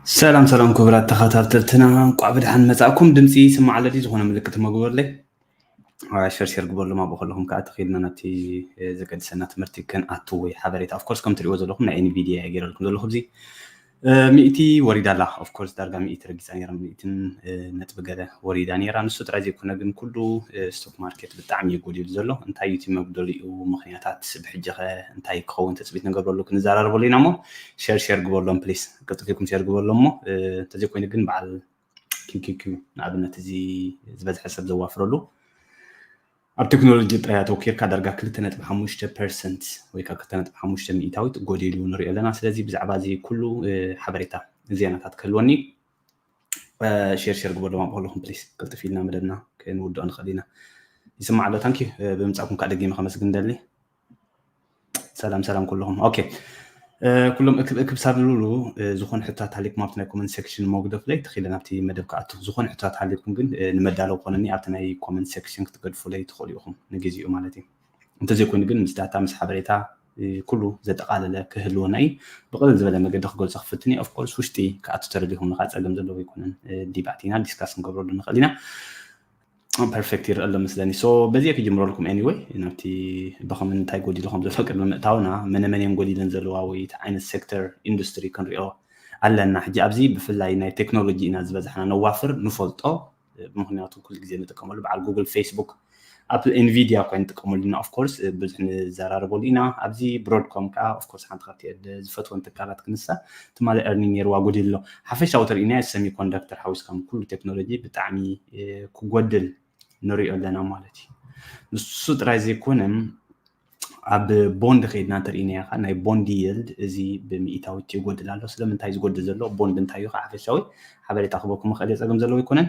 ሰላም ሰላም ክቡራት ተኸታተልትና፣ እንቋዕ ብድሓን መጻእኩም። ድምፂ ይስማዕ ኣለዲ ዝኾነ ምልክት መግበርለይ። ሸር ሸር ግበርሎም፣ ኣብኡ ከለኹም ከዓ ተኽኢልና ናብቲ ዘገድሰና ትምህርቲ ክንኣቱ ወይ ሓበሬታ። ኦፍኮርስ ከም ትሪእዎ ዘለኹም ናይ ኤንቪዲያ እየ ገይረልኩም ዘለኹ። እዚ ሚእቲ ወሪዳ ኣላ። ኦፍኮርስ ዳርጋ ሚእቲ ረጊፃ ነይራ፣ ሚእትን ነጥቢ ገለ ወሪዳ ነይራ። ንሱ ጥራይ ዘይኮነ ግን ኩሉ ስቶክ ማርኬት ብጣዕሚ እዩ ጎዲሉ ዘሎ። እንታይ እዩ እቲ መጉደሊኡ ምኽንያታት? ብሕጂ ኸ እንታይ ክኸውን ትፅቢት ንገብረሉ ክንዘራረበሉ ኢና እሞ ሸር ሸር ግበርሎም ፕሊስ። ቅልጥፍ ኢልኩም ሸር ግበርሎም እሞ እንተዘይኮይኑ ግን በዓል ኪውኪውኪው ንኣብነት እዚ ዝበዝሐ ሰብ ዘዋፍረሉ ኣብ ቴክኖሎጂ ጥራይ ኣተውኪርካ ዳርጋ ክልተ ነጥቢ ሓሙሽተ ፐርሰንት ወይ ከዓ ክልተ ነጥቢ ሓሙሽተ ሚእታዊት ጎዲሉ ንሪኦ ኣለና። ስለዚ ብዛዕባ እዚ ኩሉ ሓበሬታ ዜናታት ክህልወኒ ሼር ሼር ግበርሎም ኣብ ከለኹም ፕሊስ። ቅልጥፍ ኢልና መደብና ክንውድኦ ንኽእል ኢና። ይስማዕ ኣሎ? ታንኪ ብምጻኩም ከዓ ደጊመ ከመስግን ደሊ። ሰላም ሰላም ኩልኹም። ኦኬ ኩሎም እክብ እክብ ሳብ ዝብሉ ዝኾነ ሕቶታት ሃሊኩም ኣብቲ ናይ ኮመንት ሴክሽን መጉደፍለይ ተኺለ ናብቲ መደብ ክኣቱ። ዝኾነ ሕቶታት ሃሊኩም ግን ንመዳለዊ ኮነኒ ኣብቲ ናይ ኮመንት ሴክሽን ክትገድፉለይ ትኽእሉ ኢኹም ንግዚኡ ማለት እዩ። እንተዘይኮይኑ ግን ምስ ዳታ ምስ ሓበሬታ ኩሉ ዘጠቓለለ ክህልወና እዩ። ብቕልል ዝበለ መገዲ ክገልጾ ክፍትን እዩ። ኦፍኮርስ ውሽጢ ክኣቱ ተደሊኹም ንካ ጸገም ዘለዎ ኣይኮነን። ዲባቲና ዲስካስ ክንገብረሉ ንኽእል ኢና። ፐርፌክት ይረአ ኣሎ መስለኒ። ሶ በዚ ክጅምረልኩም። ኤኒወይ ናብቲ በኸምን እንታይ ጎዲሉ ከም ዘሎ ቅድሚ ምእታውና መነ መን እዮም ጎዲለን ዘለዋ ወይ እቲ ዓይነት ሴክተር ኢንዱስትሪ ክንሪኦ ኣለና። ሕጂ ኣብዚ ብፍላይ ናይ ቴክኖሎጂ ኢና ዝበዛሕና ነዋፍር ንፈልጦ፣ ምክንያቱ ኩሉ ግዜ ንጥቀመሉ በዓል ጉግል፣ ፌስቡክ፣ ኣፕል፣ ኤንቪዲያ እኳ ንጥቀመሉ ኢና። ኦፍኮርስ ብዙሕ ንዘራረበሉ ኢና። ኣብዚ ብሮድኮም ከዓ ኦፍኮርስ ሓንቲ ካብቲ ዝፈትወን ትካላት ክንሳ ትማሊ ኤርኒንግ ነይርዋ ጎዲሉ ኣሎ። ሓፈሻዊ ተርእናዮ ሰሚኮንዳክተር ሓዊስካ ኩሉ ቴክኖሎጂ ብጣዕሚ ክጎድል ንሪኦ ኣለና ማለት እዩ። ንሱ ጥራይ ዘይኮነ ኣብ ቦንድ ከይድና እንተርእናዮ ከዓ ናይ ቦንድ ይልድ እዚ ብሚእታዊት ይጎድል ኣሎ። ስለምንታይ ዝጎድል ዘሎ ቦንድ እንታይ እዩ ከዓ ሓፈሻዊ ሓበሬታ ክበኩም ይኽእል እየ። ጸገም ዘለዎ ኣይኮነን።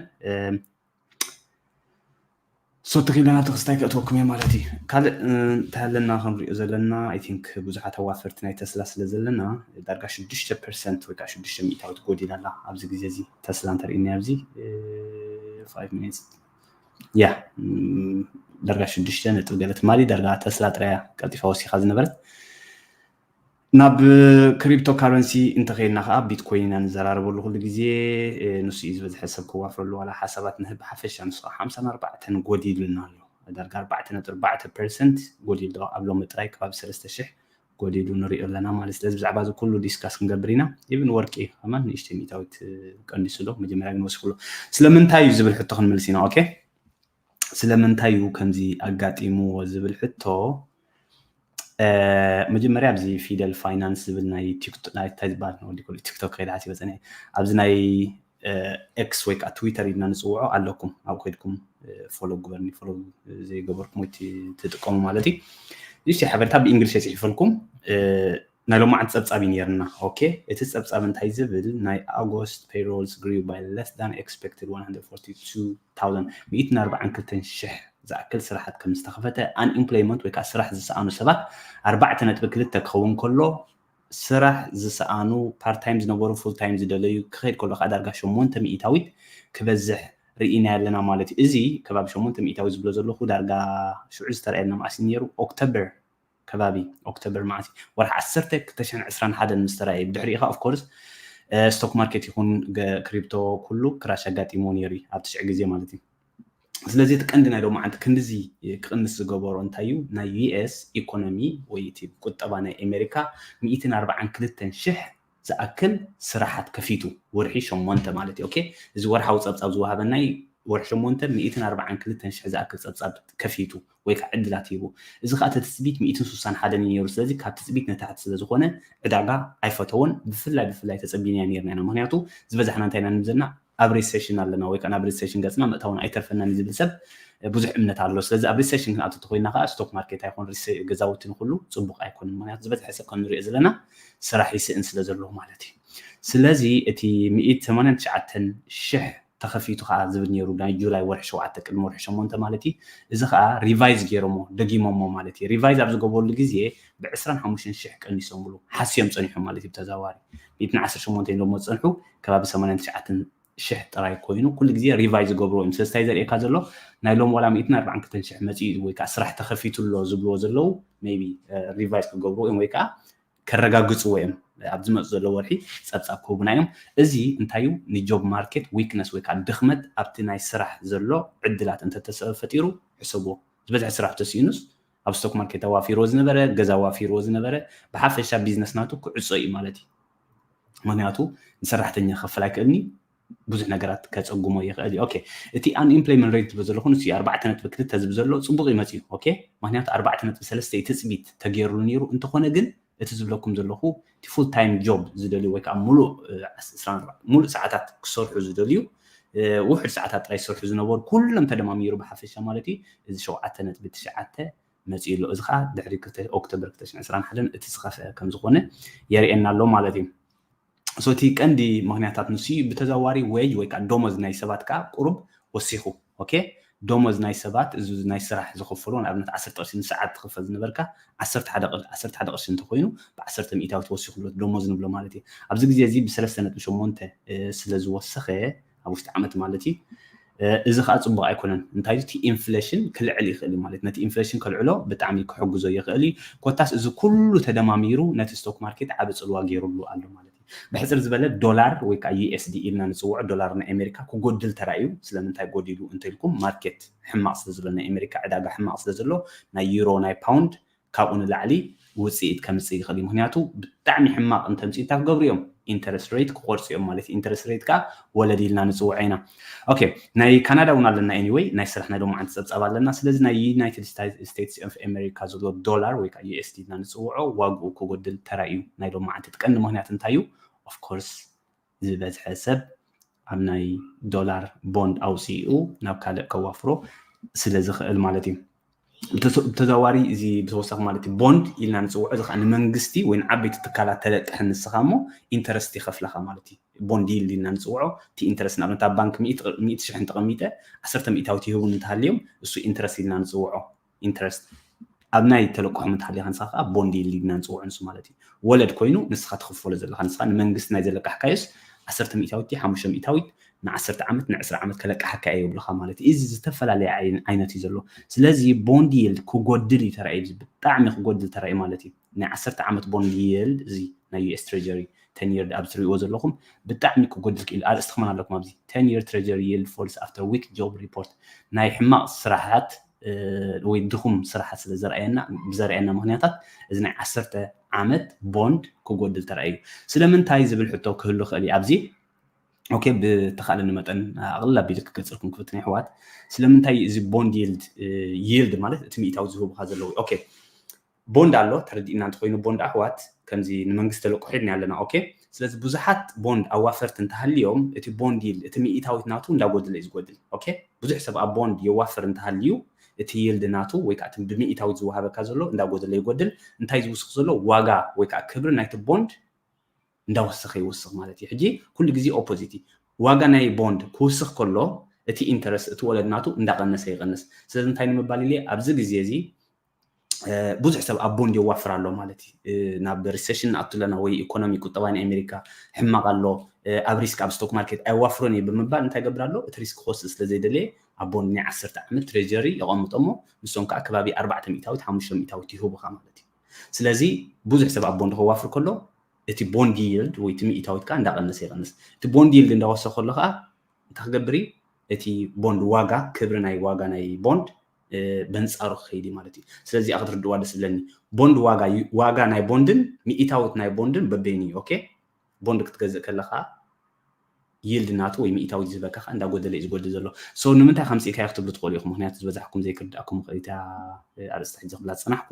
ሶ ተኺልና ተኽስታይ ከእትወኩም እየ ማለት እዩ። ካልእ እንታይ ኣለና ክንሪኦ ዘለና? ኣይ ቲንክ ብዙሓት ኣዋፈርቲ ናይ ተስላ ስለ ዘለና ዳርጋ ሽዱሽተ ፐርሰንት ወይ ከዓ ሽዱሽተ ሚእታዊት ጎዲላ ኣላ ኣብዚ ግዜ እዚ። ተስላ እንተርእናዮ ኣብዚ ፋይቭ ሚኒትስ ያ ዳርጋ ሽዱሽተ ነጥቢ ገለ ትማሊ ዳርጋ ተስላ ጥራያ ቀልጢፋ ወሲኻ ዝነበረት። ናብ ክሪፕቶ ካረንሲ እንተኸይድና ከዓ ቢትኮይን ኢና ንዘራረበሉ ኩሉ ግዜ። ንሱ እዩ ዝበዝሐ ሰብ ከዋፍረሉ ዋላ ሓሳባት ንህብ ሓፈሻ ንሱ ከዓ ሓምሳን ኣርባዕተን ጎዲሉና ኣሎ። ዳርጋ ኣርባዕተ ነጥቢ ኣርባዕተ ፐርሰንት ጎዲሉ ኣሎ። ኣብ ሎሚ ጥራይ ከባቢ ሰለስተ ሽሕ ጎዲሉ ንሪኦ ኣለና ማለት። ስለዚ ብዛዕባ እዚ ኩሉ ዲስካስ ክንገብር ኢና። ኢብን ወርቂ ከማን ንእሽተይ ሚእታዊት ቀኒሱ ኣሎ። መጀመርያ ግን ወሲኹ ኣሎ። ስለምንታይ እዩ ዝብል ሕቶ ክንምልስ ኢና። ኦኬ ስለምንታይ እዩ ከምዚ ኣጋጢምዎ ዝብል ሕቶ መጀመርያ ኣብዚ ፊደል ፋይናንስ ዝብል ናይ እንታይ ዝበሃል ወዲ ቲክቶክ ከይዳ ሓሲበ ፀኒሐ ኣብዚ ናይ ኤክስ ወይ ከዓ ትዊተር ኢልና ንፅውዖ ኣለኩም። ኣብ ከይድኩም ፎሎ ግበርኒ፣ ፎሎ ዘይገበርኩም ወይ ትጥቀሙ ማለት እዩ። ንእሽተይ ሓበሬታ ብእንግሊሽ የፅሒፈልኩም። ናይ ሎማዓንቲ ፀብፃብ እዩ ነይርና። ኦኬ እቲ ፀብፃብ እንታይ ዝብል ናይ ኣጎስት payrolls grew by less than expected one hundred forty two thousand ሚእትን ኣርባዓን ክልተን ሽሕ ዝኣክል ስራሓት ከም ዝተኸፈተ፣ ኣንኢምፕሎይመንት ወይ ከዓ ስራሕ ዝሰኣኑ ሰባት ኣርባዕተ ነጥቢ ክልተ ክኸውን ከሎ ስራሕ ዝሰኣኑ ፓርት ታይም ዝነበሩ ፉል ታይም ዝደለዩ ክኸይድ ከሎ ከዓ ዳርጋ ሸሞንተ ሚእታዊት ክበዝሕ ርኢና ኣለና ማለት እዩ። እዚ ከባቢ ሸሞንተ ሚእታዊት ዝብሎ ዘለኹ ዳርጋ ሽዑ ዝተረኣየና መዓስ እዩ ነይሩ? ኦክቶበር ከባቢ ኦክቶበር መዓስ እዩ? ወርሒ ዓሰርተ ክልተ ሽሕን ዕስራን ሓደን ምስ ተረኣየ ብድሕሪኡ ከዓ ኦፍኮርስ ስቶክ ማርኬት ይኹን ክሪፕቶ ኩሉ ክራሽ ኣጋጢሞ ነይሩ እዩ ኣብ ትሽዕ ግዜ ማለት እዩ። ስለዚ እቲ ቀንዲ ናይ ሎማዓንቲ ክንድዚ ክቕንስ ዝገበሮ እንታይ እዩ? ናይ ዩኤስ ኢኮኖሚ ወይ እቲ ቁጠባ ናይ ኣሜሪካ ሚእትን ኣርባዓን ክልተን ሽሕ ዝኣክል ስራሓት ከፊቱ ወርሒ ሸሞንተ ማለት እዩ። ኦኬ እዚ ወርሓዊ ፀብፃብ ዝወሃበናይ ወርሒ ሸሞንተ ሚእትን ኣርባዓን ክልተን ሽሕ ዝኣክል ፀብፃብ ከፊቱ ወይ ከዓ ዕድላት ሂቡ። እዚ ከዓ እቲ ትፅቢት ሚእትን ሱሳን ሓደን እዩ ነይሩ። ስለዚ ካብ ትፅቢት ንታሕቲ ስለዝኾነ ዕዳጋ ኣይፈተዎን። ብፍላይ ብፍላይ ተፀቢናዮ ነይርና ኢና። ምክንያቱ ዝበዛሕና እንታይ ኢና ንብል ዘለና ኣብ ሪሴሽን ኣለና ወይ ከዓ ናብ ሪሴሽን ገፅና ምእታውን ኣይተርፈናን እዩ ዝብል ሰብ ብዙሕ እምነት ኣሎ። ስለዚ ኣብ ሪሴሽን ክንኣቱ ተኮይና ከዓ ስቶክ ማርኬት ኣይኮን ገዛውቲ ንኩሉ ፅቡቅ ኣይኮንን። ምክንያቱ ዝበዝሐ ሰብ ከም ንሪኦ ዘለና ስራሕ ይስእን ስለ ዘሎ ማለት እዩ። ስለዚ እቲ ሚእቲ ሰማንያን ትሽዓተን ሽሕ ተኸፊቱ ከዓ ዝብል ነይሩ ናይ ጁላይ ወርሒ ሸውዓተ ቅድሚ ወርሒ ሸሞንተ ማለት እዩ። እዚ ከዓ ሪቫይዝ ገይሮሞ ደጊሞሞ ማለት እዩ። ሪቫይዝ ኣብ ዝገበሩሉ ግዜ ብዕስራን ሓሙሽተን ሽሕ ቀኒሶምሉ ሓስዮም ፀኒሖም ማለት እዩ። ብተዛዋሪ ሚእትን ዓሰርተ ሸሞንተ ኢሎሞ ዝፀንሑ ከባቢ ሰማንያን ትሽዓተን ሽሕ ጥራይ ኮይኑ ኩሉ ግዜ ሪቫይዝ ዝገብርዎ እዮም። ስለዚ እንታይ ዘርእየካ ዘሎ ናይ ሎም ዋላ ሚእትን ኣርባዓን ክልተን ሽሕ መፂኡ ወይ ከዓ ስራሕ ተኸፊቱ ኣሎ ዝብልዎ ዘለዉ ሜይ ቢ ሪቫይዝ ክገብርዎ እዮም ወይ ከዓ ከረጋግፅዎ እዮም። ኣብ ዝመፁ ዘሎ ወርሒ ፀብፃብ ክህቡና እዮም። እዚ እንታይ እዩ? ንጆብ ማርኬት ዊክነስ ወይ ከዓ ድኽመት ኣብቲ ናይ ስራሕ ዘሎ ዕድላት እንተተፈጢሩ ሕሰብዎ። ዝበዝሐ ስራሕ ተስኢኑስ ኣብ ስቶክ ማርኬት ኣዋፊርዎ ዝነበረ፣ ገዛ ኣዋፊርዎ ዝነበረ፣ ብሓፈሻ ቢዝነስ ናቱ ክዕፆ እዩ ማለት እዩ። ምክንያቱ ንሰራሕተኛ ክኸፍል ኣይክእልኒ፣ ብዙሕ ነገራት ከፀጉሞ ይኽእል እዩ። ኦኬ፣ እቲ ኣንኤምፕሎይመንት ሬት ትብል ዘለኹ ንሱ ኣርባዕተ ነጥቢ ክልተ ዝብል ዘሎ ፅቡቅ ይመፅእ እዩ። ኦኬ፣ ምክንያቱ ኣርባዕተ ነጥቢ ሰለስተ እዩ ትፅቢት ተገይሩሉ ነይሩ። እንተኾነ ግን እቲ ዝብለኩም ዘለኹ እቲ ፉል ታይም ጆብ ዝደልዩ ወይ ከዓ ሙሉእ እ፣ ዓስ- ዕስራን ኣርባዕተን ሙሉእ ሰዓታት ክሰርሑ ዝደልዩ እ፣ ውሑድ ሰዓታት ጥራይ ዝሰርሑ ዝነበሩ ኩሎም ተደማሚሩ ብሓፈሻ ማለት እዩ እዚ ሸውዓተ ነጥቢ ትሽዓተ መፂኡ ኣሎ። እዚ ከዓ ድሕሪ ክልተ ኦክቶበር ክልተ ሽሕን ዕስራን ሓደን እቲ ዝኸፍአ ከም ዝኾነ የርእየና ኣሎ ማለት እዩ። So እቲ ቀንዲ ምክንያታት ንሱ እዩ። ብተዘዋዋሪ ዌጅ ወይ ከዓ ደሞዝ ናይ ሰባት ከዓ ቁሩብ ወሲኹ። ኦኬ፣ ደሞዝ ናይ ሰባት እዚ ናይ ስራሕ ዝኽፈሎ ንኣብነት ዓሰርተ ቅርሺ ንሰዓት ትኽፈል ዝነበርካ ዓሰርተ ሓደ ቅር- ዓሰርተ ሓደ ቅርሺ እንተኮይኑ ብ10 ሚእታዊት ወሲኹ ኣሎ ደሞዝ ንብሎ ማለት እዩ። ኣብዚ ግዜ እዚ ብሰለስተ ነጥቢ ሸሞንተ እ፣ ስለ ዝወሰኸ ኣብ ውሽጢ ዓመት ማለት እዩ እ፣ እዚ ከዓ ፅቡቅ ኣይኮነን። እንታይ እቲ ኢንፍሌሽን ክልዕል ይኽእል እዩ ማለት ነቲ ኢንፍሌሽን ከልዕሎ ብጣዕሚ ክሕግዞ ይኽእል እዩ። ኮታስ እዚ ኩሉ ተደማሚሩ ነቲ ስቶክ ማርኬት ዓቢ ፅልዋ ገይሩሉ ኣሎ ማለት እዩ። ብሕፅር ዝበለ ዶላር ወይ ከዓ ዩ ኤስ ዲ ኢልና ንፅውዖ ዶላር ናይ ኣሜሪካ ክጎድል ተራእዩ። ስለምንታይ ጎዲሉ እንተኢልኩም ማርኬት ሕማቕ ስለ ዘሎ ናይ ኣሜሪካ ዕዳጋ ሕማቕ ስለ ዘሎ ናይ ዩሮ ናይ ፓውንድ ካብኡ ንላዕሊ ውፅኢት ከምፅእ ይኽእል እዩ። ምክንያቱ ብጣዕሚ ሕማቕ እንተምፅኢታ ክገብሩ እዮም ኢንተረስት ሬት ክቆርፁ እዮም ማለት እዩ። ኢንተረስት ሬት ከዓ ወለድ ኢልና ንፅውዖ ኢና። ኦኬ፣ ናይ ካናዳ እውን ኣለና። ኤኒወይ ናይ ስራሕ ናይ ሎማዓንቲ ፀብፃብ ኣለና። ስለዚ ናይ ዩናይትድ ስቴትስ ኦፍ ኣሜሪካ ዘሎ ዶላር ወይ ከዓ ዩ ኤስ ዲ ኢልና ንፅውዖ ዋግኡ ክጎድል ተራእዩ ናይ ሎማዓንቲ። እቲ ቀንዲ ምክንያት እንታይ እዩ? ኦፍኮርስ ዝበዝሐ ሰብ ኣብ ናይ ዶላር ቦንድ ኣውፂኡ ናብ ካልእ ከዋፍሮ ስለ ዝኽእል ማለት እዩ። ብተዘዋዋሪ እዚ ብተወሳኺ ማለት እዩ ቦንድ ኢልና ንፅውዖ እዚ ከዓ ንመንግስቲ ወይ ንዓበይቲ ትካላት ተለቅሕን ንስኻ እሞ ኢንተረስት ይኸፍለኻ ማለት እዩ። ቦንድ ይልድ ኢልና ንፅውዖ እቲ ኢንተረስት ንኣብነት ኣብ ባንክ ሚእቲ ሽሕን ተቐሚጠ ዓሰርተ ሚእታዊት ይህቡን እንተሃልዮም እሱ ኢንተረስት ኢልና ንፅውዖ። ኢንተረስት ኣብ ናይ ተለቅሖም እንተሃልያ ንስኻ ከዓ ቦንድ ይልድ ኢልና ንፅውዖ ንሱ ማለት እዩ። ወለድ ኮይኑ ንስኻ ትኽፈሎ ዘለካ ንስኻ ንመንግስቲ ናይ ዘለቃሕካዮስ ዓሰርተ ሚእታዊት ሓሙሽተ ሚእታዊት ንዓሰርተ ዓመት ንዕስራ ዓመት ከለቃሕካ እየ ይብሉካ ማለት እዩ። እዚ ዝተፈላለየ ዓይነት እዩ ዘሎ። ስለዚ ቦንድ ይልድ ክጎድል እዩ ተራእዩ፣ ብጣዕሚ ክጎድል ተራእዩ ማለት እዩ። ናይ ዓሰርተ ዓመት ቦንድ ይልድ እዚ ናይ ዩ ኤስ ትሬጀሪ ተን ይር ኣብ ትሪእዎ ዘለኹም ብጣዕሚ ክጎድል ክኢሉ። ኣርእስቲ ከማን ኣለኩም ኣብዚ ተን ይር ትሬጀሪ ይልድ ፎልስ ኣፍተር ዊክ ጆብ ሪፖርት ናይ ሕማቕ ስራሓት ወይ ድኹም ስራሓት ስለ ዘርኣየና ብዘርኣየና ምክንያታት እዚ ናይ ዓሰርተ ዓመት ቦንድ ክጎድል ተራእዩ። ስለምንታይ ዝብል ሕቶ ክህሉ ክእል እዩ ኣብዚ። ኦኬ፣ ብተኻእለኒ መጠን ኣቕልል ኣቢለ ክገልፀልኩም ክፍትን ኣሕዋት። ስለምንታይ እዚ ቦንድ ይልድ ይልድ ማለት እቲ ሚእታዊ ዝህቡካ ዘለዉ ኦኬ ቦንድ ኣሎ ተረዲእና እንተኮይኑ ቦንድ ኣሕዋት ከምዚ ንመንግስቲ ተለቅሑ ኢልና ኣለና። ኦኬ፣ ስለዚ ብዙሓት ቦንድ ኣዋፈርቲ እንተሃልዮም እቲ ቦንድ ይልድ እቲ ሚእታዊት ናቱ እንዳጎደለ እዩ ዝጎድል። ኦኬ፣ ብዙሕ ሰብ ኣብ ቦንድ የዋፍር እንተሃልዩ እቲ ይልድ ናቱ ወይ ከዓ እቲ ብሚእታዊት ዝወሃበካ ዘሎ እንዳጎደለ ይጎድል። እንታይ ዝውስኽ ዘሎ ዋጋ ወይ ከዓ ክብሪ ናይቲ ቦንድ እንዳወሰኸ ይወስኽ ማለት እዩ። ሕጂ ኩሉ ግዜ ኦፖዚት እዩ። ዋጋ ናይ ቦንድ ክውስኽ ከሎ እቲ ኢንተረስት እቲ ወለድ ናቱ እንዳቀነሰ ይቀንስ። ስለዚ እንታይ ንምባል ኢለ ኣብዚ ግዜ እዚ ብዙሕ ሰብ ኣብ ቦንድ የዋፍር ኣሎ ማለት እዩ። ናብ ሪሴሽን ንኣቱ ኣለና ወይ ኢኮኖሚ ቁጠባ ናይ ኣሜሪካ ሕማቕ ኣሎ ኣብ ሪስክ ኣብ ስቶክ ማርኬት ኣይዋፍሮን እየ ብምባል እንታይ ገብር ኣሎ እቲ ሪስክ ክወስድ ስለ ዘይደለየ ኣብ ቦንድ ናይ ዓሰርተ ዓመት ትሬጀሪ የቐምጦ እሞ ንሶም ከዓ ከባቢ ኣርባዕተ ሚእታዊት ሓሙሽተ ሚእታዊት ይህቡኻ ማለት እዩ። ስለዚ ብዙሕ ሰብ ኣብ ቦንድ ከዋፍር ከሎ እቲ ቦንድ ይልድ ወይ እቲ ሚእታዊት ከዓ እንዳቐነሰ ይቐንስ። እቲ ቦንድ ይልድ እንዳወሰ ከሎ ከዓ እንታይ ክገብር እዩ? እቲ ቦንድ ዋጋ ክብሪ ናይ ዋጋ ናይ ቦንድ በንፃሩ ክኸይድ እዩ ማለት እዩ። ስለዚ ክትርድዋ ደስ ዝብለኒ ቦንድ ዋጋ ዋጋ ናይ ቦንድን ሚእታዊት ናይ ቦንድን በበይኑ እዩ። ኦኬ፣ ቦንድ ክትገዝእ ከለካ ይልድ ናቱ ወይ ሚእታዊት ዝበካ ከዓ እንዳጎደለ እዩ ዝጎድል ዘሎ። ሶ ንምንታይ ከምፅእካዮ ክትብሉ ትኽእሉ ኢኹም። ምክንያቱ ዝበዛሕኩም ዘይክርድኣኩም ይኽእል እታ ኣርእስቲ ሕጂ ክብላ ዝፀናሕኩ።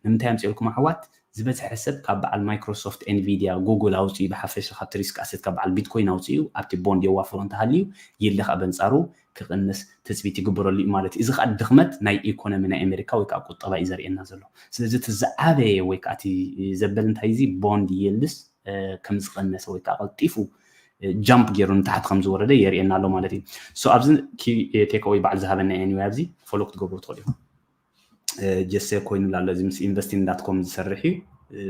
ንምንታይ ኣምፅኤልኩም ኣሕዋት ዝበዝሐ ሰብ ካብ በዓል ማይክሮሶፍት፣ ኤንቪድያ፣ ጉግል ኣውፅኡ ብሓፈሻ ካብቲ ሪስክ ኣሴት ካብ በዓል ቢትኮይን ኣውፅኡ ኣብቲ ቦንድ የዋፍሮ እንተሃልዩ ይልድ ከዓ በንፃሩ ክቕንስ ትፅቢት ይግበረሉ እዩ ማለት እዩ። እዚ ከዓ ድኽመት ናይ ኢኮኖሚ ናይ ኣሜሪካ ወይ ከዓ ቁጠባ እዩ ዘርእየና ዘሎ። ስለዚ እቲ ዝዓበየ ወይ ከዓ እቲ ዘበል እንታይ እዚ ቦንድ ይልድስ ከም ዝቐነሰ ወይ ከዓ ቀልጢፉ ጃምፕ ገይሩ ንታሕቲ ከም ዝወረደ የርእየና ኣሎ ማለት እዩ። ሶ ኣብዚ ቴክ ኣወይ በዓል ዝሃበና እየ። ኒወይ ኣብዚ ፎሎ ክትገብሩ ትኽእሉ ኢኹም። ጀሰ ኮይኑ ኣሎ እዚ ምስ ኢንቨስቲንግ ዳት ኮም ዝሰርሕ እዩ።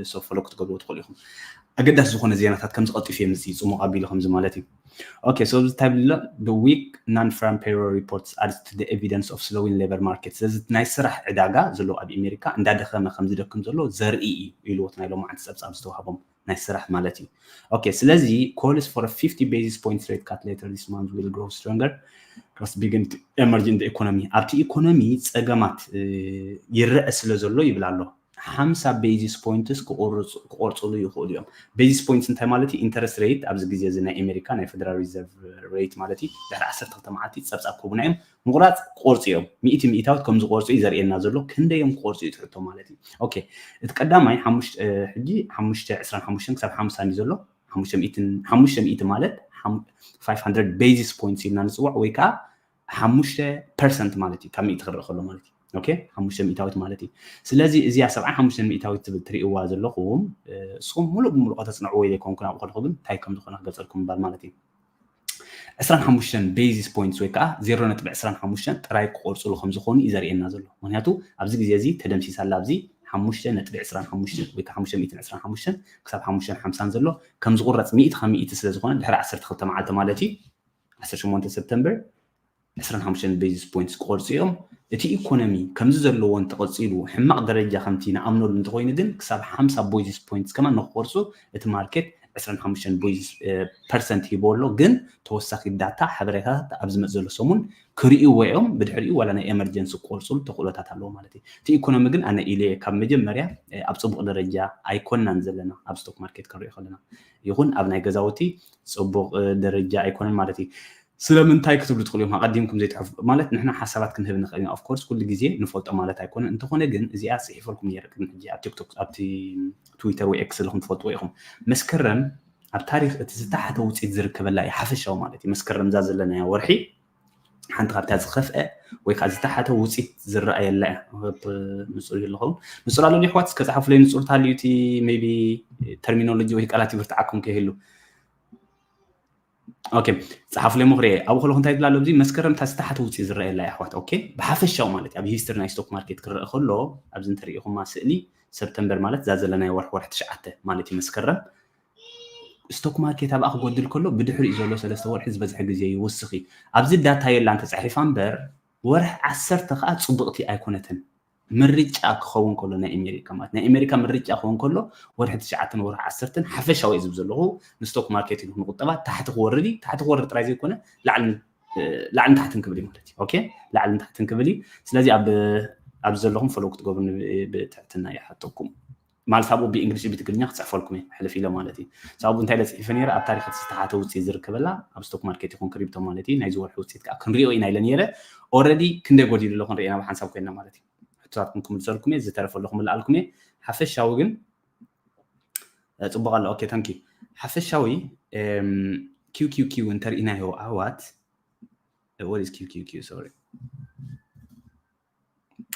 ሶ ፎሎ ክትገብሩ ትኽእሉ ኢኹም። ኣገዳሲ ዝኾነ ዜናታት ከምዚ ቀልጢፉ የምፅእ እዩ ፅሙቕ ኣቢሉ ከምዚ ማለት እዩ። Okay, so እዚ እንታይ ብሎ? The weak non-farm payroll reports adds to the evidence of slowing labor market። ስለዚ ናይ ስራሕ ዕዳጋ ዘሎ ኣብ ኣሜሪካ እንዳደኸመ ከም ዝደክም ዘሎ ዘርኢ እዩ ኢልዎ እቲ ናይ ሎማዓንቲ ፀብፃብ ዝተዋህቦም ናይ ስራሕ ማለት እዩ። Okay, ስለዚ calls for fifty basis points rate cut later this month will grow stronger as begin to emerge in the economy። ኣብቲ ኢኮኖሚ ፀገማት ይረአ ስለ ዘሎ ይብል ኣሎ። ሓምሳ basis points ክቆርፅሉ ይኽእሉ እዮም። Basis points እንታይ ማለት እዩ? Interest rate ኣብዚ ግዜ እዚ ናይ ኣሜሪካ ናይ Federal Reserve rate ማለት እዩ። ድሕሪ ዓሰርተ ክልተ መዓልቲ ፀብፃብ ክህቡና እዮም። ምቑራፅ ክቆርፁ እዮም። ሚእቲ ሚእታዊት ከም ዝቆርፁ እዩ ዘርእየና ዘሎ። ክንደይ እዮም ክቆርፁ እዩ ትሕቶ ማለት እዩ። Okay፣ እቲ ቀዳማይ ሕጂ ሓሙሽተ ዕስራን ሓሙሽተን ክሳብ ሓምሳ እዩ ዘሎ። ሓሙሽተ ሚእቲ ማለት five hundred basis points ኢልና ንፅውዕ ወይ ከዓ ሓሙሽተ ፐርሰንት ማለት እዩ። ካብ ሚእቲ ክረእ ከሎ ማለት እዩ። Okay፣ ሓሙሽተ ሚእታዊት ማለት እዩ። ስለዚ እዚኣ ሰብዓን ሓሙሽተን ሚእታዊት ትብል ትርእይዋ ዘለኹም፣ እስኹም ሙሉእ ብሙሉእ ከተፅንዕዎ ኢለ ይኮንኩ፣ ኣብኡ ከለኹ ግን እንታይ ከም ዝኾነ ክገልፀልኩም ምባል ማለት እዩ። ዕስራን ሓሙሽተን basis points ወይ ከዓ ዜሮ ነጥቢ ዕስራን ሓሙሽተን ጥራይ ክቆርፅሉ ከም ዝኾኑ እዩ ዘርእየና ዘሎ። ምክንያቱ ኣብዚ ግዜ እዚ ተደምሲሳ ኣላ። ኣብዚ ሓሙሽተ ነጥቢ ዕስራን ሓሙሽተን ወይ ከዓ ሓሙሽተ ሚእትን ዕስራን ሓሙሽተን ክሳብ ሓሙሽተን ሓምሳን ዘሎ ከም ዝቑረፅ፣ ሚእቲ ካብ ሚእቲ ስለ ዝኾነ ድሕሪ ዓሰርተ ክልተ መዓልቲ ማለት እዩ፣ ዓሰርተ ሸሞንተ ሰፕተምበር ዕስራን ሓሙሽተን basis points ክቆርፁ እዮም። እቲ ኢኮኖሚ ከምዚ ዘለዎ እንተቐፂሉ፣ ሕማቕ ደረጃ ከምቲ ንኣምነሉ እንተኮይኑ ግን ክሳብ ሓምሳ basis points ከማን ንክቆርፁ እቲ ማርኬት ዕስራን ሓሙሽተን basis ፐርሰንት ሂቦ ኣሎ። ግን ተወሳኺ ዳታ ሓበሬታታት ኣብ ዝመፅ ዘሎ ሰሙን ክርእይዎ እዮም። ብድሕሪኡ ዋላ ናይ ኤመርጀንሲ ክቆርፁሉ ተኽእሎታት ኣለዎ ማለት እዩ። እቲ ኢኮኖሚ ግን ኣነ ኢለ ካብ መጀመርያ ኣብ ፅቡቕ ደረጃ ኣይኮናን ዘለና፣ ኣብ ስቶክ ማርኬት ክንሪኦ ከለና ይኹን ኣብ ናይ ገዛውቲ ፅቡቕ ደረጃ ኣይኮነን ማለት እዩ። ስለምንታይ ክትብሉ ትኽእሉ እዮም። ኣቐዲምኩም ዘይትሕፉ ማለት ንሕና ሓሳባት ክንህብ ንኽእል ኢና። Of course ኩሉ ግዜ ንፈልጦ ማለት ኣይኮነን። እንተኾነ ግን እዚኣ ፅሒፈልኩም ነይረ ቅድሚ ሕጂ ኣብ ቲክቶክ፣ ኣብቲ ትዊተር ወይ ኤክስ ዘለኹም ትፈልጥዎ ኢኹም። መስከረም ኣብ ታሪኽ እቲ ዝተሓተ ውፅኢት ዝርከበላ እዩ፣ ሓፈሻዊ ማለት እዩ። መስከረም እዛ ዘለናያ ወርሒ ሓንቲ ካብታ ዝኸፍአ ወይ ከዓ ዝተሓተ ውፅኢት ዝረኣየላ እያ። ንፁር ይለኸውን ንፁር ኣሎ ኣሕዋት እስከ ፀሓፉለይ። ንፁር ታልዩ እቲ maybe ተርሚኖሎጂ ወይ ቃላት ይብርትዓኩም ከይህሉ። Okay፣ ፀሓፉለይ ምኽሪ። ኣብኡ ከለኹ እንታይ ትብላ ኣሎ? ኣብዚ መስከረም እታ ዝተሓተ ውፅኢት ዝረኣየላ እያ ኣሕዋት። Okay፣ ብሓፈሻዊ ማለት እዩ። ኣብ ሂስትሪ ናይ ስቶክ ማርኬት ክረአ ከሎ ኣብዚ እንተሪኢኹማ ስእሊ ሰፕተምበር ማለት እዛ ዘለናዮ ወርሒ፣ ወርሒ ትሽዓተ ማለት እዩ መስከረም። ስቶክ ማርኬት ኣብኣ ክጎድል ከሎ ብድሕሪኡ ዘሎ ሰለስተ ወርሒ ዝበዝሐ ግዜ ይውስኽ እዩ። ኣብዚ ዳታ የላን ተፃሒፋ እምበር ወርሒ ዓሰርተ ከዓ ፅብቕቲ ኣይኮነትን። ምርጫ ክኸውን ከሎ ናይ ኣሜሪካ ማለት ናይ ኣሜሪካ ምርጫ ክኸውን ከሎ ወርሒ ትሽዓተን ወርሒ ዓሰርተን ሓፈሻዊ እዩ ዝብል ዘለኹ። ንስቶክ ማርኬት ይኹን ንቁጠባ ታሕቲ ክወርድ እዩ። ታሕቲ ክወርድ ጥራይ ዘይኮነ ላዕልን ላዕልን ታሕትን ክብል እዩ ማለት እዩ። Okay፣ ላዕልን ታሕትን ክብል እዩ። ስለዚ ኣብ ኣብዚ ዘለኹም ፎሎው ክትገብሩ ብትሕትና ይሓተኩም። ማለት ኣብኡ ብእንግሊሽ ብትግርኛ ክፅሕፈልኩም እየ ሕልፍ ኢለ ማለት እዩ። ሳብኡ እንታይ ኢለ ፅሒፈ ነይረ? ኣብ ታሪኽ እቲ ዝተሓተ ውፅኢት ዝርከበላ ኣብ ስቶክ ማርኬት ይኹን ክሪፕቶ ማለት እዩ። ናይዚ ወርሒ ውፅኢት ከዓ ክንሪኦ ኢና ኢለ ነይረ። Already ክንደይ ጎዲሉ ኣሎ ክንርኢ ኢና ብሓንሳብ ኮይና ማለት እዩ። ሕቶታትኩም ክምልሰልኩም እየ፣ ዝተረፈ ኣሎ ክምልኣልኩም እየ። ሓፈሻዊ ግን ፅቡቅ ኣሎ። Okay፣ thank you። ሓፈሻዊ QQQ እንተርኢናዮ ኣሕዋት፣ what is QQQ? Sorry፣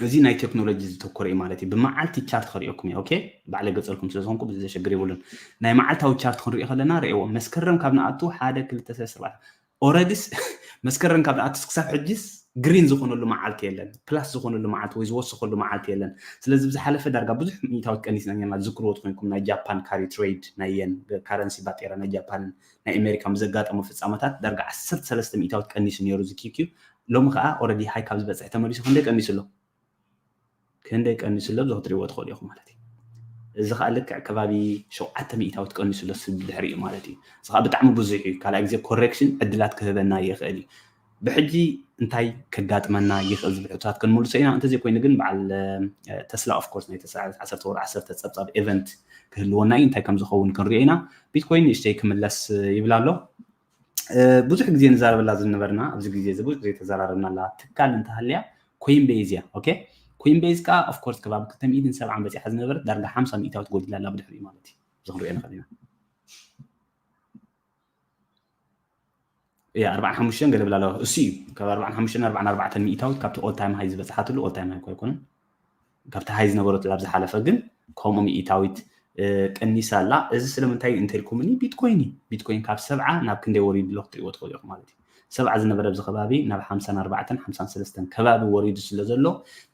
እዚ ናይ ቴክኖሎጂ ዝተኮረ እዩ ማለት እዩ። ብመዓልቲ ቻርት ከሪኦኩም እየ። Okay፣ ባዕለ ገፀልኩም ስለዝኮንኩ ብዙ ዘሸግር የብሉን። ናይ መዓልታዊ ቻርት ክንሪኦ ከለና ርእዎ፣ መስከረም ካብ ንኣቱ ሓደ ክልተ ሰለስተ ኣርባዕተ፣ already መስከረም ካብ ንኣቱስ ክሳብ ሕጂስ ግሪን ዝኾነሉ መዓልቲ የለን፣ ፕላስ ዝኾነሉ መዓልቲ ወይ ዝወሰኸሉ መዓልቲ የለን። ስለዚ ብዝሓለፈ ዳርጋ ብዙሕ ሚእታዊት ቀኒስና ነርና፣ ዝክርዎ ተኮይንኩም ናይ ጃፓን ካሪ ትሬድ ናይ የን ካረንሲ ባጤራ ናይ ጃፓንን ናይ ኣሜሪካ ምስ ዘጋጠሙ ፍፃመታት ዳርጋ ዓሰርተ ሰለስተ ሚእታዊት ቀኒሱ ነይሩ እዚ QQQ። ሎሚ ከዓ already ሃይ ካብ ዝበፅሕ ተመሊሱ ክንደይ ቀኒሱ ኣሎ? ክንደይ ቀኒሱ ኣሎ? እዚ ክትሪእዎ ትኽእሉ ኢኹም ማለት እዩ። እዚ ከዓ ልክዕ ከባቢ ሸውዓተ ሚእታዊት ቀኒሱ ኣሎ ስብ ድሕሪኡ ማለት እዩ። እዚ ከዓ ብጣዕሚ ብዙሕ እዩ። ካልኣይ ግዜ ኮሬክሽን ዕድላት ክህበና ይኽእል እዩ። ብሕጂ እንታይ ከጋጥመና ይኽእል ዝብል ሕቶታት ክንምልሶ ኢና። እንተዘይኮይኑ ግን በዓል ተስላ of course ናይ ተስላ ዓሰርተ ወርሒ ዓሰርተ ፀብፃብ ኤቨንት ክህልወና እዩ። እንታይ ከም ዝኸውን ክንሪኦ ኢና። ቢትኮይን ንእሽተይ ክምለስ ይብል ኣሎ። ብዙሕ ግዜ ንዛረበላ ዝነበርና ኣብዚ ግዜ እዚ ብዙሕ ግዜ ተዘራረብናላ ትካል እንተሃልያ ኮይንቤዝ እያ። Okay፣ ኮይንቤዝ ከዓ of course ከባቢ ክልተ ሚእትን ሰብዓን በፂሓ ዝነበረት ዳርጋ ሓምሳ ሚእታዊት ጎዲላ ኣላ ብድሕሪኡ ማለት እዩ። እዚ ክንሪኦ ንኽእል ኢና። እያ ኣርባዓን ሓሙሽተን ገለ ብላ ኣለዋ። እሱ እዩ ካብ ኣርባዓን ሓሙሽተን ኣርባዓን ኣርባዕተን ሚእታዊት ካብቲ all time high ዝበፅሓትሉ፣ all time high እኮ ኣይኮነን፣ ካብቲ ሃይ ዝነበረትሉ ኣብ ዝሓለፈ ግን ከምኡ ሚእታዊት ቀኒሳ ኣላ። እዚ ስለምንታይ እንተልኩምኒ ቢትኮይን እዩ። ቢትኮይን ካብ ሰብዓ ናብ ክንደይ ወሪዱ ኣሎ ክትሪእዎ ትኽእሉ ኢኹም ማለት እዩ። ሰብዓ ዝነበረ ኣብዚ ከባቢ ናብ ሓምሳን ኣርባዕተን ሓምሳን ሰለስተን ከባቢ ወሪዱ ስለ ዘሎ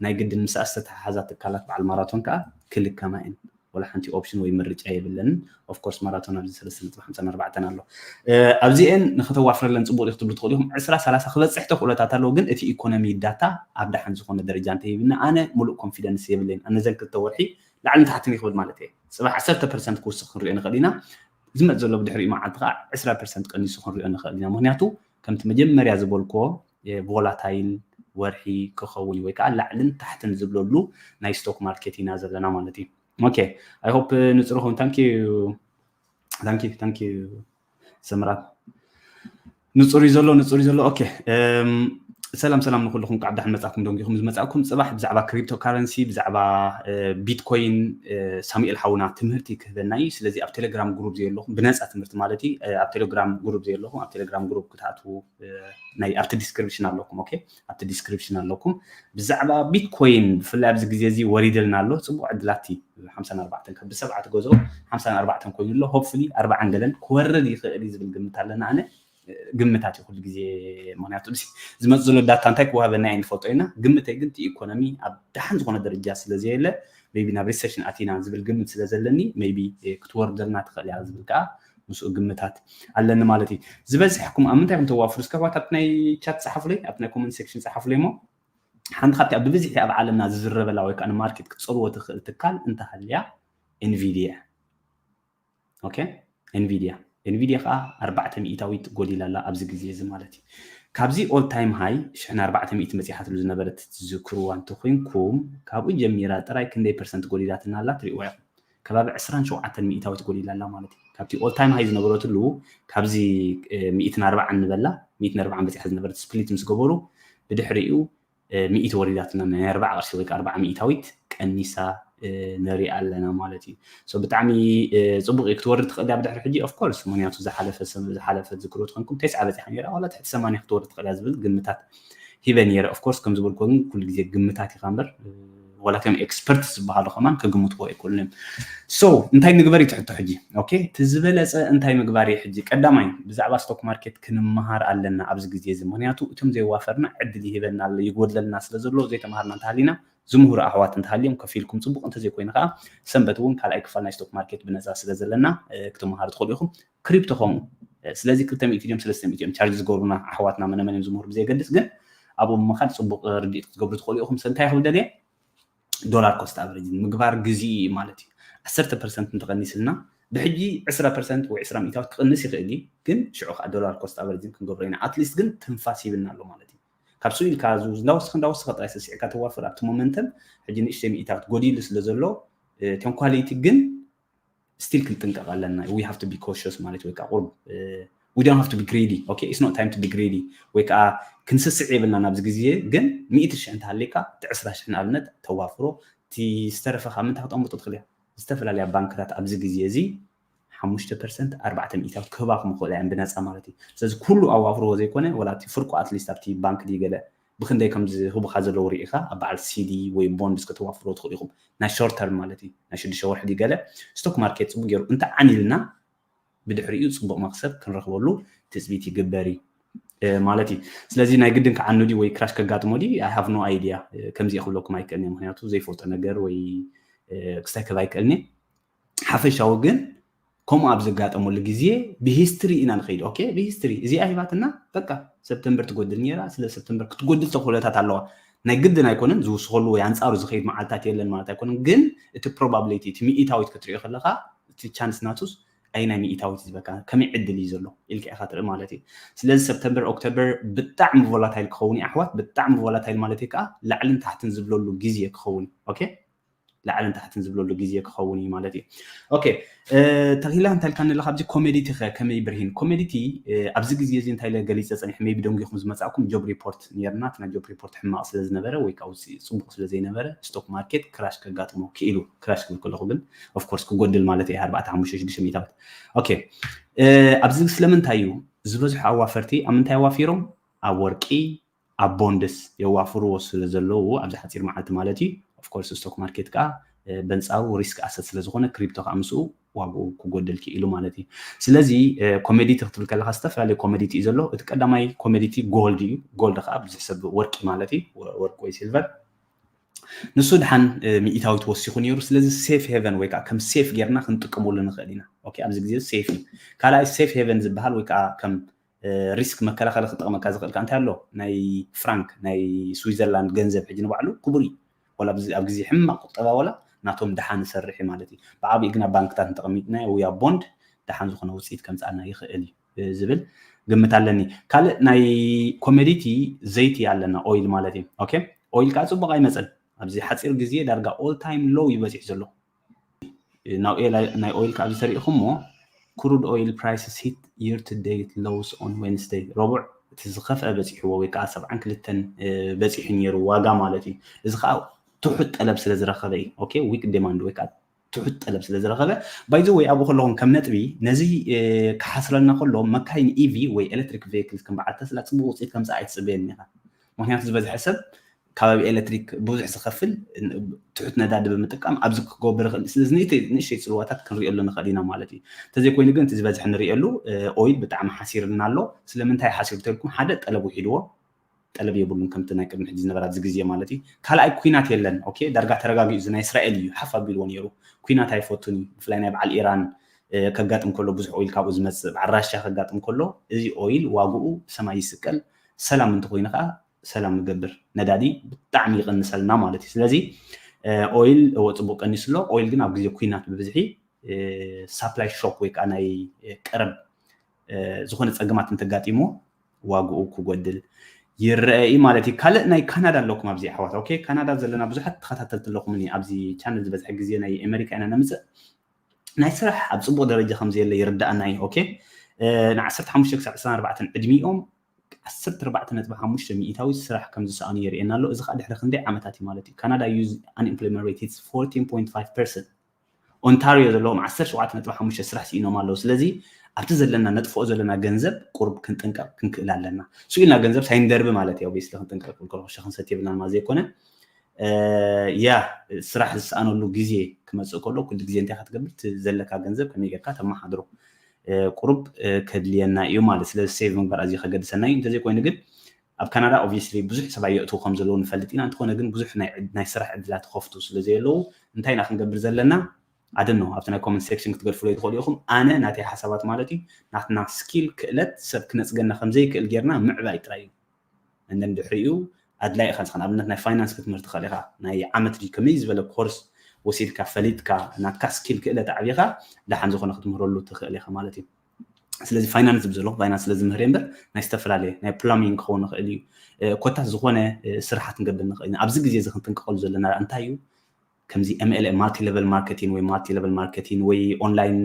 ናይ ግድን ምስኣ ዝተተሓሓዛ ትካላት በዓል ማራቶን ከዓ ክልከማ እየን። ወላ ሓንቲ ኦፕሽን ወይ ምርጫ የብለንን። Of course ማራቶን ኣብዚ ሰለስተ ነጥቢ ሓምሳ ኣርባዕተ ኣሎ። ኣብዚአን ንክተዋፍረለን ፅቡቅ ክትብሉ ትኽእሉ ኢኹም። ዕስራ ሰላሳ ክበፅሕ ተኽእሎታት ኣለዎ፣ ግን እቲ ኢኮኖሚ ዳታ ኣብ ደሓን ዝኾነ ደረጃ እንተሂብና ኣነ ሙሉእ ኮንፊደንስ የብለይን። ኣነዘን ክልተ ወርሒ ላዕልን ታሕትን ይኽብል ማለት እየ። ፅባሕ ዓሰርተ ፐርሰንት ክውስኽ ክንሪኦ ንኽእል ኢና። ዝመፅ ዘሎ ብድሕሪኡ መዓልቲ ከዓ ዕስራ ፐርሰንት ቀኒሱ ክንሪኦ ንኽእል ኢና። ምክንያቱ ከምቲ መጀመርያ ዝበልክዎ ቮላታይል ወርሒ ክኸውን እዩ፣ ወይ ከዓ ላዕልን ታሕትን ዝብለሉ ናይ ስቶክ ማርኬት ኢና ዘለና ማለት እዩ። Okay, I hope ንፅሩ ኸውን። Thank you, thank you, thank you ሰምራ። ንፁር እዩ ዘሎ፣ ንፁር እዩ ዘሎ። Okay, ሰላም ሰላም ንኩልኩም፣ ካብ ደሓን መፃኩም ደንጊኹም ዝመፃኩም። ፅባሕ ብዛዕባ ክሪፕቶ ካረንሲ፣ ብዛዕባ ቢትኮይን ሳሙኤል ሓውና ትምህርቲ ክህበና እዩ። ስለዚ ኣብ ቴሌግራም ግሩፕ ዘለኹም፣ ብነፃ ትምህርቲ ማለት እዩ። ኣብ ቴሌግራም ግሩፕ ዘለኹም ኣብ ቴሌግራም ግሩፕ ክትኣትዉ ናይ ኣብቲ ዲስክሪፕሽን ኣለኩም። Okay፣ ኣብቲ ዲስክሪፕሽን ኣለኩም። ብዛዕባ ቢትኮይን ብፍላይ ኣብዚ ግዜ እዚ ወሪደልና ኣሎ። ፅቡቅ ዕድላት እዩ። ሓምሳን ኣርባዕተን ካብ ብሰብዓ ትገዝኦ ሓምሳን ኣርባዕተን ኮይኑ ኣሎ። Hopefully ኣርባዓን ገለን ክወርድ ይኽእል እዩ ዝብል ግምት ኣለና። ኣነ ግምታት እዩ ኩሉ ግዜ፣ ምክንያቱ ዝመፅ ዘሎ ዳታ እንታይ ክወሃበና ኣይንፈልጦ ኢና። ግምተይ ግን እቲ ኢኮኖሚ ኣብ ደሓን ዝኾነ ደረጃ ስለ ዘየለ ቢ ናብ ሪሰሽን ኣቲና ዝብል ግምት ስለ ዘለኒ ቢ ክትወርደልና ትኽእል እያ ዝብል ከዓ ምስኡ ግምታት ኣለኒ ማለት እዩ። ዝበዝሕኩም ኣብ ምንታይ ከም ተዋፍሩ እስከ ባት ኣብቲ ናይ ቻት ፀሓፉለይ፣ ኣብቲ ናይ ኮመንት ሴክሽን ፀሓፉለይ እሞ ሓንቲ ካብቲ ኣብ ብብዝሒ ኣብ ዓለምና ዝዝረበላ ወይ ከዓ ንማርኬት ክትፀልዎ ትኽእል ትካል እንተሃልያ ኤንቪዲያ። Okay፣ ኤንቪዲያ ኤንቪዲያ ከዓ ኣርባዕተ ሚእታዊት ጎዲላ ኣላ ኣብዚ ግዜ እዚ ማለት እዩ። ካብዚ ኦል ታይም ሃይ ሽሕን ኣርባዕተ ሚእቲ መፂሓትሉ ዝነበረት ትዝክርዋ እንተኮይንኩም ካብኡ ጀሚራ ጥራይ ክንደይ ፐርሰንት ጎዲላትና ኣላ ትሪእዋ ኢኹም። ከባቢ ዕስራን ሸውዓተን ሚእታዊት ጎዲላ ኣላ ማለት እዩ። ካብቲ ኦል ታይም ሃይ ዝነበረትሉ ካብዚ ሚእትን ኣርባዓን ንበላ ሚእትን ኣርባዓን በፂሓ ዝነበረት ስፕሊት ምስ ገበሩ ብድሕሪኡ ሚእቲ ወሪዳትና ናይ ኣርባዓ ቅርሺ ወይ ከዓ ኣርባዓ ሚእታዊት ቀኒሳ ንሪኣ ኣለና ማለት እዩ። ብጣዕሚ ፅቡቅ እዩ። ክትወርድ ትኽእል ኣብ ድሕሪ ሕጂ ኦፍኮርስ፣ ምክንያቱ ዝሓለፈ ዝሓለፈ ዝክሩ ትኮንኩም ተስዓ በፂሓ ነራ ዋላ ትሕቲ ሰማንያ ክትወርድ ትኽእል ዝብል ግምታት ሂበ ነረ። ኦፍኮርስ ከም ዝበልኩ ግን ኩሉ ግዜ ግምታት ኢኻ እምበር ዋላ ቶም ኤክስፐርት ዝበሃሉ ከማን ክግምትዎ ኣይክእሉን እዮም። So እንታይ ምግበር እዩ ትሕቶ ሕጂ? Okay፣ እቲ ዝበለፀ እንታይ ምግባር እዩ ሕጂ? ቀዳማይ ብዛዕባ ስቶክ ማርኬት ክንመሃር ኣለና ኣብዚ ግዜ እዚ፣ ምክንያቱ እቶም ዘይዋፈርና ዕድል ይህበና ኣሎ። ይጎድለልና ስለ ዘሎ ዘይተምሃርና እንተሃሊና ዝምህሩ ኣሕዋት እንተሃልዮም ከፊልኩም ፅቡቅ እንተዘይኮይኑ ከዓ ሰንበት እውን ካልኣይ ክፋል ናይ ስቶክ ማርኬት ብነፃ ስለ ዘለና ክትመሃሩ ትኽእሉ ኢኹም። ክሪፕቶ ከምኡ። ስለዚ ክልተ ሚእቲ ድዮም ሰለስተ ሚእቲ እዮም ቻርጅ ዝገብሩና ኣሕዋትና መነመን እዮም ዝምህሩ ብዘየገድስ፣ ግን ኣብኡ ብምኻድ ፅቡቅ ርድኢት ክትገብሩ ትኽእሉ ኢኹም። ሰንታይ ክብል ደልየ ዶላር ኮስት ኣቨሬጅ ምግባር ግዜ እዩ ማለት እዩ። ዓሰርተ ፐርሰንት እንተቀኒስልና ብሕጂ ዕስራ ፐርሰንት ወይ ዕስራ ሚእታዊት ክቅንስ ይኽእል እዩ፣ ግን ሽዑ ከዓ ዶላር ኮስት ኣቨሬጅ ክንገብሮ ኢና። ኣትሊስት ግን ትንፋስ ሂብና ኣሎ ማለት እዩ። ካብ ስኡ ኢልካ እንዳወስክ እንዳወስክ ጥራይ ሰሲዕካ ተዋፍር ኣብቲ ሞመንተም ሕጂ ንእሽተይ ሚእታዊት ጎዲሉ ስለ ዘሎ እቶም ኳሊቲ ግን ስቲል ክንጥንቀቕ ኣለና። We have to be cautious ማለት ወይ ከዓ ቁርብ we don't have to be greedy. Okay, it's not time to be greedy ወይ ከዓ ክንስስዕ የብልና ናብዚ ግዜ። ግን ሚእቲ ሽሕ እንተሃሊካ እቲ ዕስራ ሽሕ ንኣብነት ተዋፍሮ፣ እቲ ዝተረፈ ካብ ምንታይ ክጠምጡ ትኽእል እያ? ዝተፈላለያ ባንክታት ኣብዚ ግዜ እዚ ሓሙሽተ ፐርሰንት ኣርባዕተ ሚእታዊት ክህባኹም ይኽእላ እየን ብነፃ ማለት እዩ። ስለዚ ኩሉ ኣዋፍርዎ ዘይኮነ ወላ እቲ ፍርቁ ኣትሊስት ኣብቲ ባንክ ድዩ ገለ ብክንደይ ከም ዝህቡካ ዘለዉ ርኢኻ ኣብ በዓል ሲዲ ወይ ቦንድስ ከተዋፍርዎ ትኽእሉ ኢኹም። ናይ ሾርት ተርም ማለት እዩ ናይ ሽዱሽተ ወርሒ ድዩ ገለ ስቶክ ማርኬት ፅቡቅ ገይሩ እንተዓኒልና ብድሕሪኡ ፅቡቅ መክሰብ ክንረክበሉ ትፅቢት ይግበር እዩ ማለት እዩ። ስለዚ ናይ ግድን ክዓኑ ድዩ ወይ ክራሽ ከጋጥሞ ድዩ I have no idea። ከምዚ ክብለኩም ኣይክእልን እየ ምክንያቱ ዘይፈልጦ ነገር ወይ ክስተክብ ኣይክእልን እየ። ሓፈሻዊ ግን ከምኡ ኣብ ዘጋጠመሉ ግዜ ብሂስትሪ ኢና ንኸይድ። Okay፣ ብሂስትሪ እዚኣ ሂባትና በቃ ሰፕተምበር ትጎድል ነይራ። ስለ ሰፕተምበር ክትጎድል ተኽእሎታት ኣለዋ። ናይ ግድን ኣይኮነን ዝውስኸሉ ወይ ኣንፃሩ ዝኸይድ መዓልታት የለን ማለት ኣይኮነን፣ ግን እቲ ፕሮባብሊቲ እቲ ሚኢታዊት ክትሪኦ ከለካ እቲ ቻንስ ናቱስ ኣይናይ ሚኢታዊት ዝበካ ከመይ ዕድል እዩ ዘሎ ኢልካ ኢካ ትርኢ ማለት እዩ። ስለዚ ሰፕተምበር ኦክቶበር ብጣዕሚ ቮላታይል ክኸውን እዩ ኣሕዋት፣ ብጣዕሚ ቮላታይል ማለት ከዓ ላዕልን ታሕትን ዝብለሉ ግዜ ክኸውን። Okay፣ ላዕልን ታሕትን ዝብለሉ ግዜ ክኸውን እዩ ማለት እዩ። Okay፣ ተኺላ እንታይ ኢልካ ንለካ ኣብዚ ኮሜዲቲ ከ ከመይ ብርሂን ኮሜዲቲ ኣብዚ ግዜ እዚ እንታይ ኢለ ገሊፀ ፀኒሕ maybe ደንጊኹም ዝመፃእኩም ጆብ ሪፖርት ነርና እቲ ናይ ጆብ ሪፖርት ሕማቕ ስለ ዝነበረ ወይ ከዓ ውፅኢት ፅቡቅ ስለ ዘይነበረ ስቶክ ማርኬት ክራሽ ከጋጥሞ ክኢሉ። ክራሽ ክብል ከለኩ ግን ኦፍኮርስ ክጎድል ማለት እዩ ኣርባዕተ ሓሙሽተ ሽዱሽተ ሚእታዊት። Okay፣ ኣብዚ ስለምንታይ እዩ ዝበዝሑ ኣዋፈርቲ ኣብ ምንታይ ኣዋፊሮም ኣብ ወርቂ ኣብ ቦንድስ የዋፍርዎ ስለ ዘለዉ ኣብዚ ሓፂር መዓልቲ ማለት እዩ። Of course ስቶክ ማርኬት ከዓ በንፃሩ ሪስክ ኣሰት ስለ ዝኾነ ክሪፕቶ ከዓ ምስኡ ዋግኡ ክጎድል ክኢሉ ማለት እዩ። ስለዚ ኮሜዲቲ ክትብል ከለካ ዝተፈላለዩ ኮሜዲቲ እዩ ዘሎ። እቲ ቀዳማይ ኮሜዲቲ ጎልድ እዩ። ጎልድ ከዓ ብዙሕ ሰብ ወርቂ ማለት እዩ ወርቂ ወይ ሲልቨር ንሱ ድሓን ሚእታዊት ወሲኹ ነይሩ። ስለዚ ሴፍ ሄቨን ወይ ከዓ ከም ሴፍ ጌርና ክንጥቀመሉ ንኽእል ኢና። ኦኬ፣ ኣብዚ ግዜ ሴፍ እዩ። ካልኣይ ሴፍ ሄቨን ዝበሃል ወይ ከዓ ከም ሪስክ መከላኸሊ ክጠቕመካ ዝኽእል እንታይ ኣሎ? ናይ ፍራንክ ናይ ስዊዘርላንድ ገንዘብ ሕጂ ንባዕሉ ክቡር እዩ። ወላ ኣብ ግዜ ሕማቕ ቁጠባ ወላ ናቶም ድሓን ይሰርሕ ማለት እዩ። ብዓብኡ ግን ኣብ ባንክታት እንተቐሚጥና ወይ ኣብ ቦንድ ድሓን ዝኾነ ውፅኢት ከምፅኣና ይኽእል እዩ ዝብል ግምት ኣለኒ። ካልእ ናይ ኮሞዲቲ ዘይቲ ኣለና፣ ኦይል ማለት እዩ። ኦኬ፣ ኦይል ከዓ ፅቡቕ ኣይመፀን። ኣብዚ ሓፂር ግዜ ዳርጋ ኦል ታይም ሎው እዩ በፂሑ ዘሎ። ናይ ኦይል ከዓ ኣብዚ ተሪኢኹሞ crude oil prices hit year to date lows on Wednesday። ረቡዕ እቲ ዝኸፍአ በፂሕዎ ወይ ከዓ ሰብዓን ክልተን በፂሑ ነይሩ ዋጋ ማለት እዩ። እዚ ከዓ ትሑት ጠለብ ስለ ዝረኸበ እዩ። ኦኬ፣ ዊክ ዲማንድ ወይ ከዓ ትሑት ጠለብ ስለ ዝረኸበ ባይዘ ወይ ኣብኡ ከለኹም ከም ነጥቢ ነዚ ክሓስረልና ከሎ መካይን ኢቪ ወይ ኤሌክትሪክ ቬክልስ ከም በዓል ተስላ ፅቡቅ ውፅኢት ከምፅእ ኣይትፅበየን ኢኻ። ምክንያቱ ዝበዝሐ ሰብ ካብ ኤሌክትሪክ ብዙሕ ዝኸፍል ትሑት ነዳዲ ብምጥቃም ኣብዚ ክገብር ይኽእል። ስለዚ ንእሽተይ ፅልዋታት ክንሪእሉ ንኽእል ኢና ማለት እዩ። እንተዘይኮይኑ ግን እቲ ዝበዝሐ ንሪእሉ ኦይል ብጣዕሚ ሓሲርና ኣሎ። ስለምንታይ ሓሲሩ ተልኩም ሓደ ጠለብ ውሒድዎ፣ ጠለብ የብሉን ከምቲ ናይ ቅድሚ ሕጂ ዝነበረ ኣብዚ ግዜ ማለት እዩ። ካልኣይ ኩናት የለን። ኦኬ፣ ዳርጋ ተረጋጊኡ እዚ ናይ እስራኤል እዩ ሓፍ ኣቢልዎ ነይሩ። ኩናት ኣይፈቱን እዩ። ብፍላይ ናይ በዓል ኢራን ከጋጥም ከሎ ብዙሕ ኦይል ካብኡ ዝመፅእ በዓል ራሽያ ከጋጥም ከሎ እዚ ኦይል ዋግኡ ሰማይ ይስቀል። ሰላም እንተኮይኑ ከዓ ሰላም ንገብር፣ ነዳዲ ብጣዕሚ ይቕንሰልና ማለት እዩ። ስለዚ ኦይል እወ ፅቡቅ ቀኒሱ ኣሎ። ኦይል ግን ኣብ ግዜ ኩናት ብብዝሒ ሳፕላይ ሾክ ወይ ከዓ ናይ ቀረብ ዝኾነ ፀገማት እንተጋጢሞ ዋግኡ ክጎድል ይረአ እዩ ማለት እዩ። ካልእ ናይ ካናዳ ኣለኩም ኣብዚ ኣሕዋት። ኦኬ፣ ካናዳ ዘለና ብዙሓት ተኸታተልቲ ኣለኹምኒ ኣብዚ ቻነል ዝበዝሐ ግዜ ናይ ኣሜሪካ ኢና ነምፅእ። ናይ ስራሕ ኣብ ፅቡቅ ደረጃ ከምዘየለ ይርዳኣና እዩ። ኦኬ፣ ን ዓሰርተ ሓሙሽተ ክሳብ ዕስራን ኣርባዕተን ዕድሚኦም ዓሰርተ ኣርባዕተ ነጥቢ ሓሙሽተ ሚእታዊት ስራሕ ከም ዝሰኣኑ የርእየና ኣሎ። እዚ ከዓ ድሕሪ ክንደይ ዓመታት እዩ ማለት እዩ። ካናዳ ዩ unemployment rate is fourteen point five percent። ኦንታሪዮ ዘለዎም ዓሰርተ ሸውዓተ ነጥቢ ሓሙሽተ ስራሕ ስኢኖም ኣለዉ። ስለዚ ኣብቲ ዘለና ነጥፍኦ ዘለና ገንዘብ ቁሩብ ክንጥንቀቕ ክንክእል ኣለና። ስኢልና ገንዘብ ሳይንደርቢ ማለት እዩ። ኦብቪስሊ ክንጥንቀቕ ክንከልኩ ሸኽን ሰት የብልናን ማለት ዘይኮነ ያ ስራሕ ዝሰኣነሉ ግዜ ክመፅእ ከሎ ኩሉ ግዜ እንታይ ክትገብር እቲ ዘለካ ገንዘብ ከመይ ጌርካ ተመሓድሮ ቁሩብ ከድልየና እዩ ማለት። ስለዚ ሴቭ ምግባር ኣዝዩ ከገድሰና እዩ። እንተዘይኮይኑ ግን ኣብ ካናዳ ኦብቪስሊ ብዙሕ ሰብ ኣየእትዉ ከም ዘለዉ ንፈልጥ ኢና። እንተኾነ ግን ብዙሕ ናይ ስራሕ ዕድላት ይኸፍቱ ስለ ዘየለዉ እንታይ ኢና ክንገብር ዘለና? ኣደኖ ኣብቲ ናይ ኮመንት ሴክሽን ክትገድፍሎ ትኽእሉ ኢኹም። ኣነ ናተይ ሓሳባት ማለት እዩ ናትና ስኪል ክእለት ሰብ ክነፅገና ከም ዘይክእል ጌርና ምዕባይ ጥራይ እዩ። እንደን ድሕሪኡ ኣድላይ ኢኻ ዝኸን ኣብነት ናይ ፋይናንስ ክትምህር ትኽእል ኢኻ። ናይ ዓመት ድዩ ከመይ ዝበለ ኮርስ ወሲድካ ፈሊጥካ ናትካ ስኪል ክእለት ኣዕቢኻ ደሓን ዝኾነ ክትምህረሉ ትኽእል ኢኻ ማለት እዩ። ስለዚ ፋይናንስ ዝብል ዘለኹ ፋይናንስ ስለ ዝምህር እየ እምበር ናይ ዝተፈላለየ ናይ ፕላሚንግ ክኸውን ይኽእል እዩ። ኮታ ዝኾነ ስራሓት ክንገብር ንኽእል ኢና። ኣብዚ ግዜ እዚ ክንጥንቀቐሉ ዘለና እንታይ እዩ? ከምዚ M L M ማልቲ ሌቨል ማርኬቲንግ ወይ ማልቲ ሌቨል ማርኬቲንግ ወይ ኦንላይን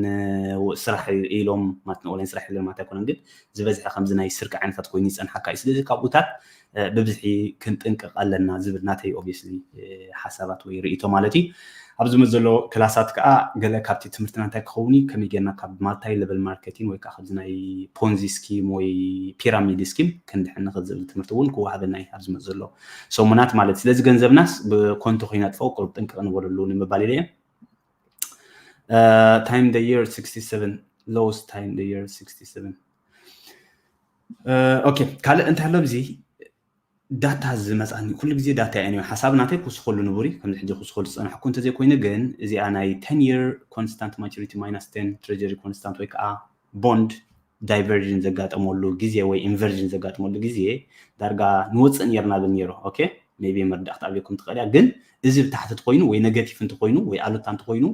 ስራሕ ኢሎም ማለት ኦንላይን ስራሕ ኢሎም ማለት ኣይኮነን ግን ዝበዝሐ ከምዚ ናይ ስርቂ ዓይነታት ኮይኑ ይፀንሓካ እዩ። ስለዚ ካብኡታት ብብዝሒ ክንጥንቀቕ ኣለና ዝብል ናተይ ኦብቪስሊ ሓሳባት ወይ ርእይቶ ማለት እዩ። ኣብዚ ምስ ዘሎ ክላሳት ከዓ ገለ ካብቲ ትምህርትና እንታይ ክኸውን እዩ ከመይ ጌርና ካብ ማልታይ ሌቨል ማርኬቲንግ ወይ ከዓ ካብዚ ናይ ፖንዚ ስኪም ወይ ፒራሚድ ስኪም ክንድሕን ንኽእል ዝብል ትምህርቲ እውን ክወሃበና እዩ ኣብዚ ምስ ዘሎ ሰሙናት ማለት። ስለዚ ገንዘብናስ ብኮንቶ ከይነጥፈው ቁሩብ ጥንቅቕ ንበለሉ ንምባል ኢለ እየ። Time the year sixty-seven lows time the year sixty-seven። ኦኬ፣ ካልእ እንታይ ኣሎ ኣብዚ ዳታ ዝመፃኒ ኩሉ ግዜ ዳታ እየ ሓሳብ ናተይ ክውስኸሉ ንቡር እዩ። ከምዚ ሕጂ ክውስኸሉ ዝፀናሕኩ እንተዘይኮይኑ ግን እዚኣ ናይ ten year constant maturity minus ten treasury constant ወይ ከዓ ቦንድ ዳይቨርዥን ዘጋጠመሉ ግዜ ወይ ኢንቨርዥን ዘጋጠመሉ ግዜ ዳርጋ ንወፅእ ነርና ብል ነይሩ። ኦኬ ሜቢ መርዳእክቲ ኣብኩም ትኽእል እያ ግን እዚ ብታሕቲ እንተኮይኑ ወይ ነገቲቭ እንተኮይኑ ወይ ኣሉታ እንተኮይኑ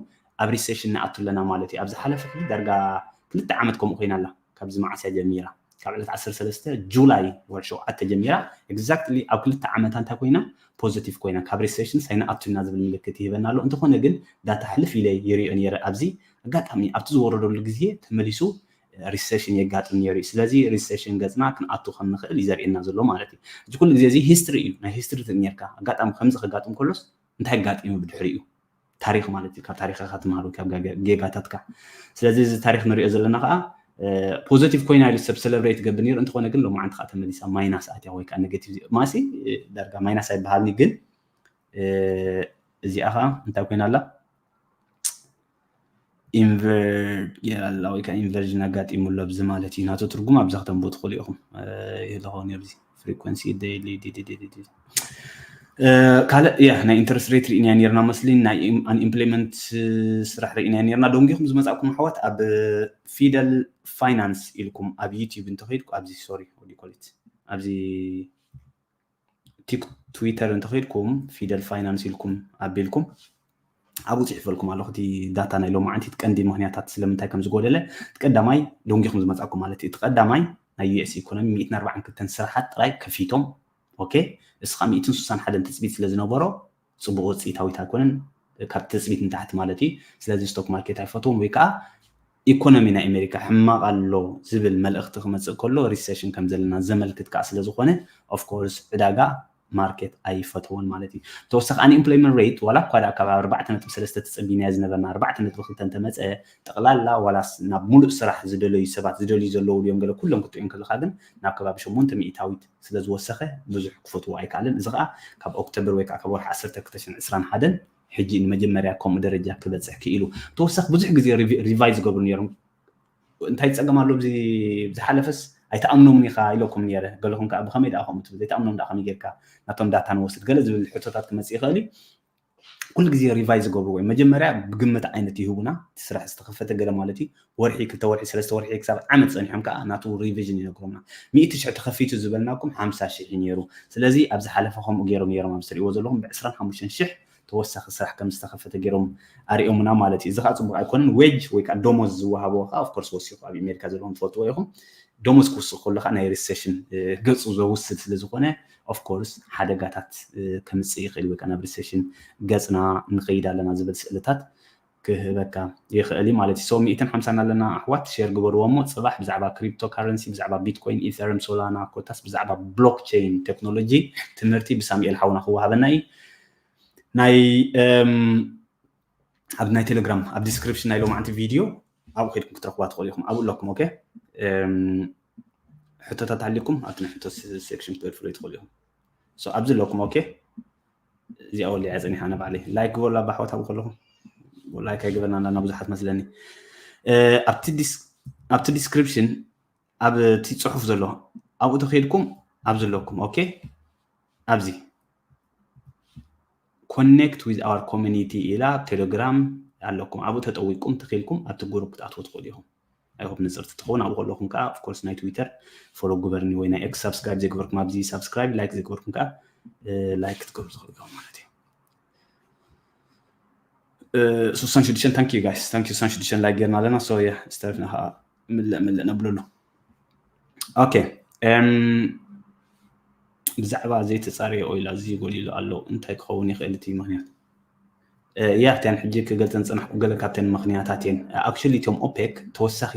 ኣብ ሪሴሽን ንኣቱ ኣለና ማለት እዩ። ኣብ ዝሓለፈ ሕጂ ዳርጋ ክልተ ዓመት ከምኡ ኮይና ኣላ። ካብዚ መዓስ እያ ጀሚራ? ካብ ዕለት ዓሰርተ ሰለስተ ጁላይ ወር ሸውዓተ ጀሚራ ኤግዛክትሊ ኣብ ክልተ ዓመታ እንታይ ኮይና ፖዚቲቭ ኮይና ካብ ሪሴሽን ሳይንኣቱ ኢና ዝብል ምልክት ይህበና ኣሎ። እንተኾነ ግን ዳታ ሕልፍ ኢለ ይሪኦ ነይረ ኣብዚ ኣጋጣሚ ኣብቲ ዝወረደሉ ግዜ ተመሊሱ ሪሴሽን የጋጥም ነይሩ እዩ። ስለዚ ሪሴሽን ገፅና ክንኣቱ ከም ንኽእል እዩ ዘርእየና ዘሎ ማለት እዩ። እዚ ኩሉ ግዜ እዚ ሂስትሪ እዩ። ናይ ሂስትሪ ትርኢ ነርካ ኣጋጣሚ ከምዚ ከጋጥም ከሎስ እንታይ ኣጋጢሙ ብድሕሪኡ ታሪኽ ማለት እዩ። ካብ ታሪኽካ ትምሃሩ ካብ ጌጋታትካ። ስለዚ እዚ ታሪኽ ንሪኦ ዘለና ከዓ ፖዘቲቭ ኮይና ኢሉ ሰብ ሰለብሬት ገብር ነይሩ። እንተኾነ ግን ሎማዓንቲ ከዓ ተመሊሳ ማይናስ ኣትያ ወይ ከዓ ኔጌቲቭ ማሲ ዳርጋ ማይናስ ኣይበሃልኒ ግን እዚኣ ከዓ እንታይ ኮይና ኣላ ኢንቨርድ ጌራ ኣላ ወይ ከዓ ኢንቨርዥን ኣጋጢሙ ኣሎ ኣብዚ ማለት እዩ። ናቱ ትርጉም ኣብዛ ክተንብቡ ትኽእሉ ኢኹም። ይህልኸውን ኣብዚ ፍሪኮንሲ ዴይሊ ካልእ ያ ናይ interest rate ርኢና ነርና መስሊ ናይ unemployment ስራሕ ርኢና ነርና። ደንጊኹም ዝመጻእኩም ኣሕዋት ኣብ Fidel Finance ኢልኩም ኣብ YouTube እንተኸይድኩ ኣብዚ sorry what do you call it ኣብዚ Twitter እንተኸይድኩም Fidel Finance ኢልኩም ኣቢልኩም ኣብኡ ጽሒፈልኩም ኣለኹ። እቲ data ናይ ሎማዓንቲ ቀንዲ ምኽንያታት ስለምንታይ ከም ዝጎደለ እቲ ቀዳማይ ደንጊኹም ዝመጻእኩም ማለት እዩ። እቲ ቀዳማይ ናይ US economy ሚእትን ኣርባዓን ክልተን ስራሓት ጥራይ ከፊቶም okay እስኻ ሚእትን ስሳን ሓደን ትጽቢት ስለ ዝነበሮ ጽቡቕ ውጽኢታዊት ኣይኮነን፣ ካብ ትጽቢት ንታሕቲ ማለት እዩ። ስለዚ stock market ኣይፈትዎን ወይ ከዓ economy ናይ ኣሜሪካ ሕማቕ ኣሎ ዝብል መልእኽቲ ክመጽእ ከሎ recession ከም ዘለና ዘመልክት ከዓ ስለ ዝኾነ of course ዕዳጋ market ኣይፈትዎን ማለት እዩ። ተወሳኺ unemployment rate ዋላ እኳ ደኣ ካብ ኣርባዕተ ነጥቢ ሰለስተ ተጸቢናዮ ዝነበርና ኣርባዕተ ነጥቢ ክልተ እንተመጸ ጠቕላላ ዋላስ ናብ ሙሉእ ስራሕ ዝደለዩ ሰባት ዝደልዩ ዘለዉ ድዮም ገለ ኩሎም ክትሪኦም ከለኻ ግን ናብ ከባቢ ሸሞንተ ሚእታዊት ስለ ዝወሰኸ ብዙሕ ክፈትዎ ኣይከኣልን። እዚ ከዓ ካብ ኦክቶበር ወይ ከዓ ካብ ወርሒ ዓሰርተ ክልተ ሽሕን ዕስራን ሓደን ሕጂ ንመጀመርያ ከምኡ ደረጃ ክበፅሕ ክኢሉ። ተወሳኺ ብዙሕ ግዜ revise ዝገብሩ ነይሮም። እንታይ ፀገም ኣሎ? ዝሓለፈስ ኣይተኣምኖምን ኢኻ ኢለኩም ነይረ። ገለኹም ከዓ ብኸመይ ደኣ ከምኡ ትብል ዘይተኣምኖም ደኣ ከመይ ጌርካ ናቶም data ንወስድ ገለ ዝብል ሕቶታት ክመፅእ ይኽእል እዩ። ኩሉ ግዜ revise ዝገብሩ ወይ መጀመርያ ብግምት ዓይነት ይህቡና እቲ ስራሕ ዝተኸፈተ ገለ ማለት እዩ። ወርሒ ክልተ ወርሒ ሰለስተ ወርሒ ክሳብ ዓመት ፀኒሖም ከዓ ናቱ revision ይነግሩና። ሚእቲ ሽሕ ተኸፊቱ ዝበልናኩም ሓምሳ ሽሕ እዩ ነይሩ። ስለዚ ኣብ ዝሓለፈ ከምኡ ገይሮም ነይሮም ኣብ ዝሪእዎ ዘለኹም ብዕስራን ሓሙሽተን ሽሕ ተወሳኺ ስራሕ ከም ዝተኸፈተ ገይሮም ኣሪኦምና ማለት እዩ። እዚ ከዓ ፅቡቅ ኣይኮነን። Wage ወይ ከዓ ደሞዝ ዝወሃቦ ከዓ of course ወሲኹ ኣብ ኣሜሪካ ዘለኹም ትፈልጥዎ ኢኹም። ደሞዝ ክውስኽ ከሎ ከዓ ናይ recession ገፁ ዘውስድ ስለ ዝኾነ of course ሓደጋታት ከምፅእ ይኽእል ወይ ከዓ ናብ recession ገፅና ንኸይድ ኣለና ዝብል ስእልታት ክህበካ ይኽእል እዩ ማለት እዩ። So ሚእትን ሓምሳን ኣለና ኣሕዋት share ግበርዎ እሞ ፅባሕ ብዛዕባ cryptocurrency ብዛዕባ Bitcoin Ethereum Solana ኮታስ ብዛዕባ blockchain technology ትምህርቲ ብሳሙኤል ሓውና ክወሃበና እዩ። ናይ ኣብ ናይ ቴሌግራም ኣብ description ናይ ሎማዓንቲ video ኣብኡ ከድኩም ክትረኽብዋ ትኽእሉ ኢኹም። ኣብኡ ኣለኩም okay ሕቶታት ሃልይኩም ኣብቲ ናይ ሕቶ section ክትገድፍሉ ትኽእሉ ኢኹም። So ኣብዚ ኣለኩም okay እዚኣ ወሊዓ ፀኒሓ ኣነ ባዕለይ like ግበሩላ ባሕዋት ኣብኡ ከለኹም like ኣይግበርና እንዳና ብዙሓት መስለኒ ኣብቲ description ኣብ እቲ ፅሑፍ ዘሎ ኣብኡ ተኸይድኩም ኣብዚ ኣለኩም okay ኣብዚ connect with our community ኢላ ቴሌግራም ኣለኩም ኣብኡ ተጠዊቅኩም ተኺልኩም ኣብቲ group ክትኣትዎ ትኽእሉ ኢኹም። I hope ንፅርቲ ትኸውን ኣብኡ ከለኹም ከዓ of course ናይ Twitter follow ግበርኒ ወይ ናይ X subscribe ዘይገበርኩም ኣብዚ subscribe like ዘይገበርኩም ከዓ like ክትገብሩ ትኽእሉ ኢኹም ማለት እዩ። ስሳን ሽዱሽተን thank you guys thank you ስሳን ሽዱሽተን like ጌርና ኣለና so yeah ዝተረፍና ከዓ ምልእ ምልእ ነብለሉ okay ብዛዕባ ዘይተፃረየ oil ኣዝዩ ጎዲሉ ኣሎ እንታይ ክኸውን ይኽእል እቲ ምኽንያት? ያ እተን ሕጂ ክገልፀን ዝፀናሕኩ ገለ ካብተን ምኽንያታት እየን። Actually እቶም OPEC ተወሳኺ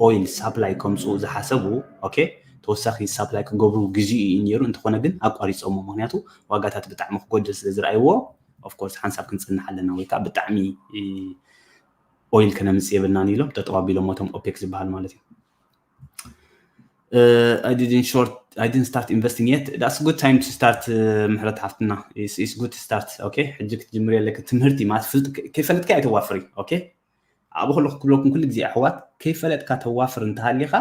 oil supply ከምፅኡ ዝሓሰቡ okay ተወሳኺ supply ክገብሩ ግዜኡ እዩ ነይሩ እንተኾነ ግን ኣቋሪፆሞ ምኽንያቱ ዋጋታት ብጣዕሚ ክጎድል ስለ ዝረኣይዎ of course ሓንሳብ ክንፅንሕ ኣለና ወይ ከዓ ብጣዕሚ oil ከነምፅእ የብልናን ኢሎም ጠጠው ኣቢሎሞ እቶም OPEC ዝበሃል ማለት እዩ። I didn't short I didn't start investing yet that's good time to start ምሕረት ሓፍትና is good to start okay ሕጂ ክትጅምር የለክ ትምህርቲ ማለት ፍልጥ ከይፈለጥካ ኣይተዋፍሪ okay ኣብኡ ከለኩ ክብለኩም ኩሉ ግዜ ኣሕዋት ከይፈለጥካ ተዋፍር እንተሃሊኻ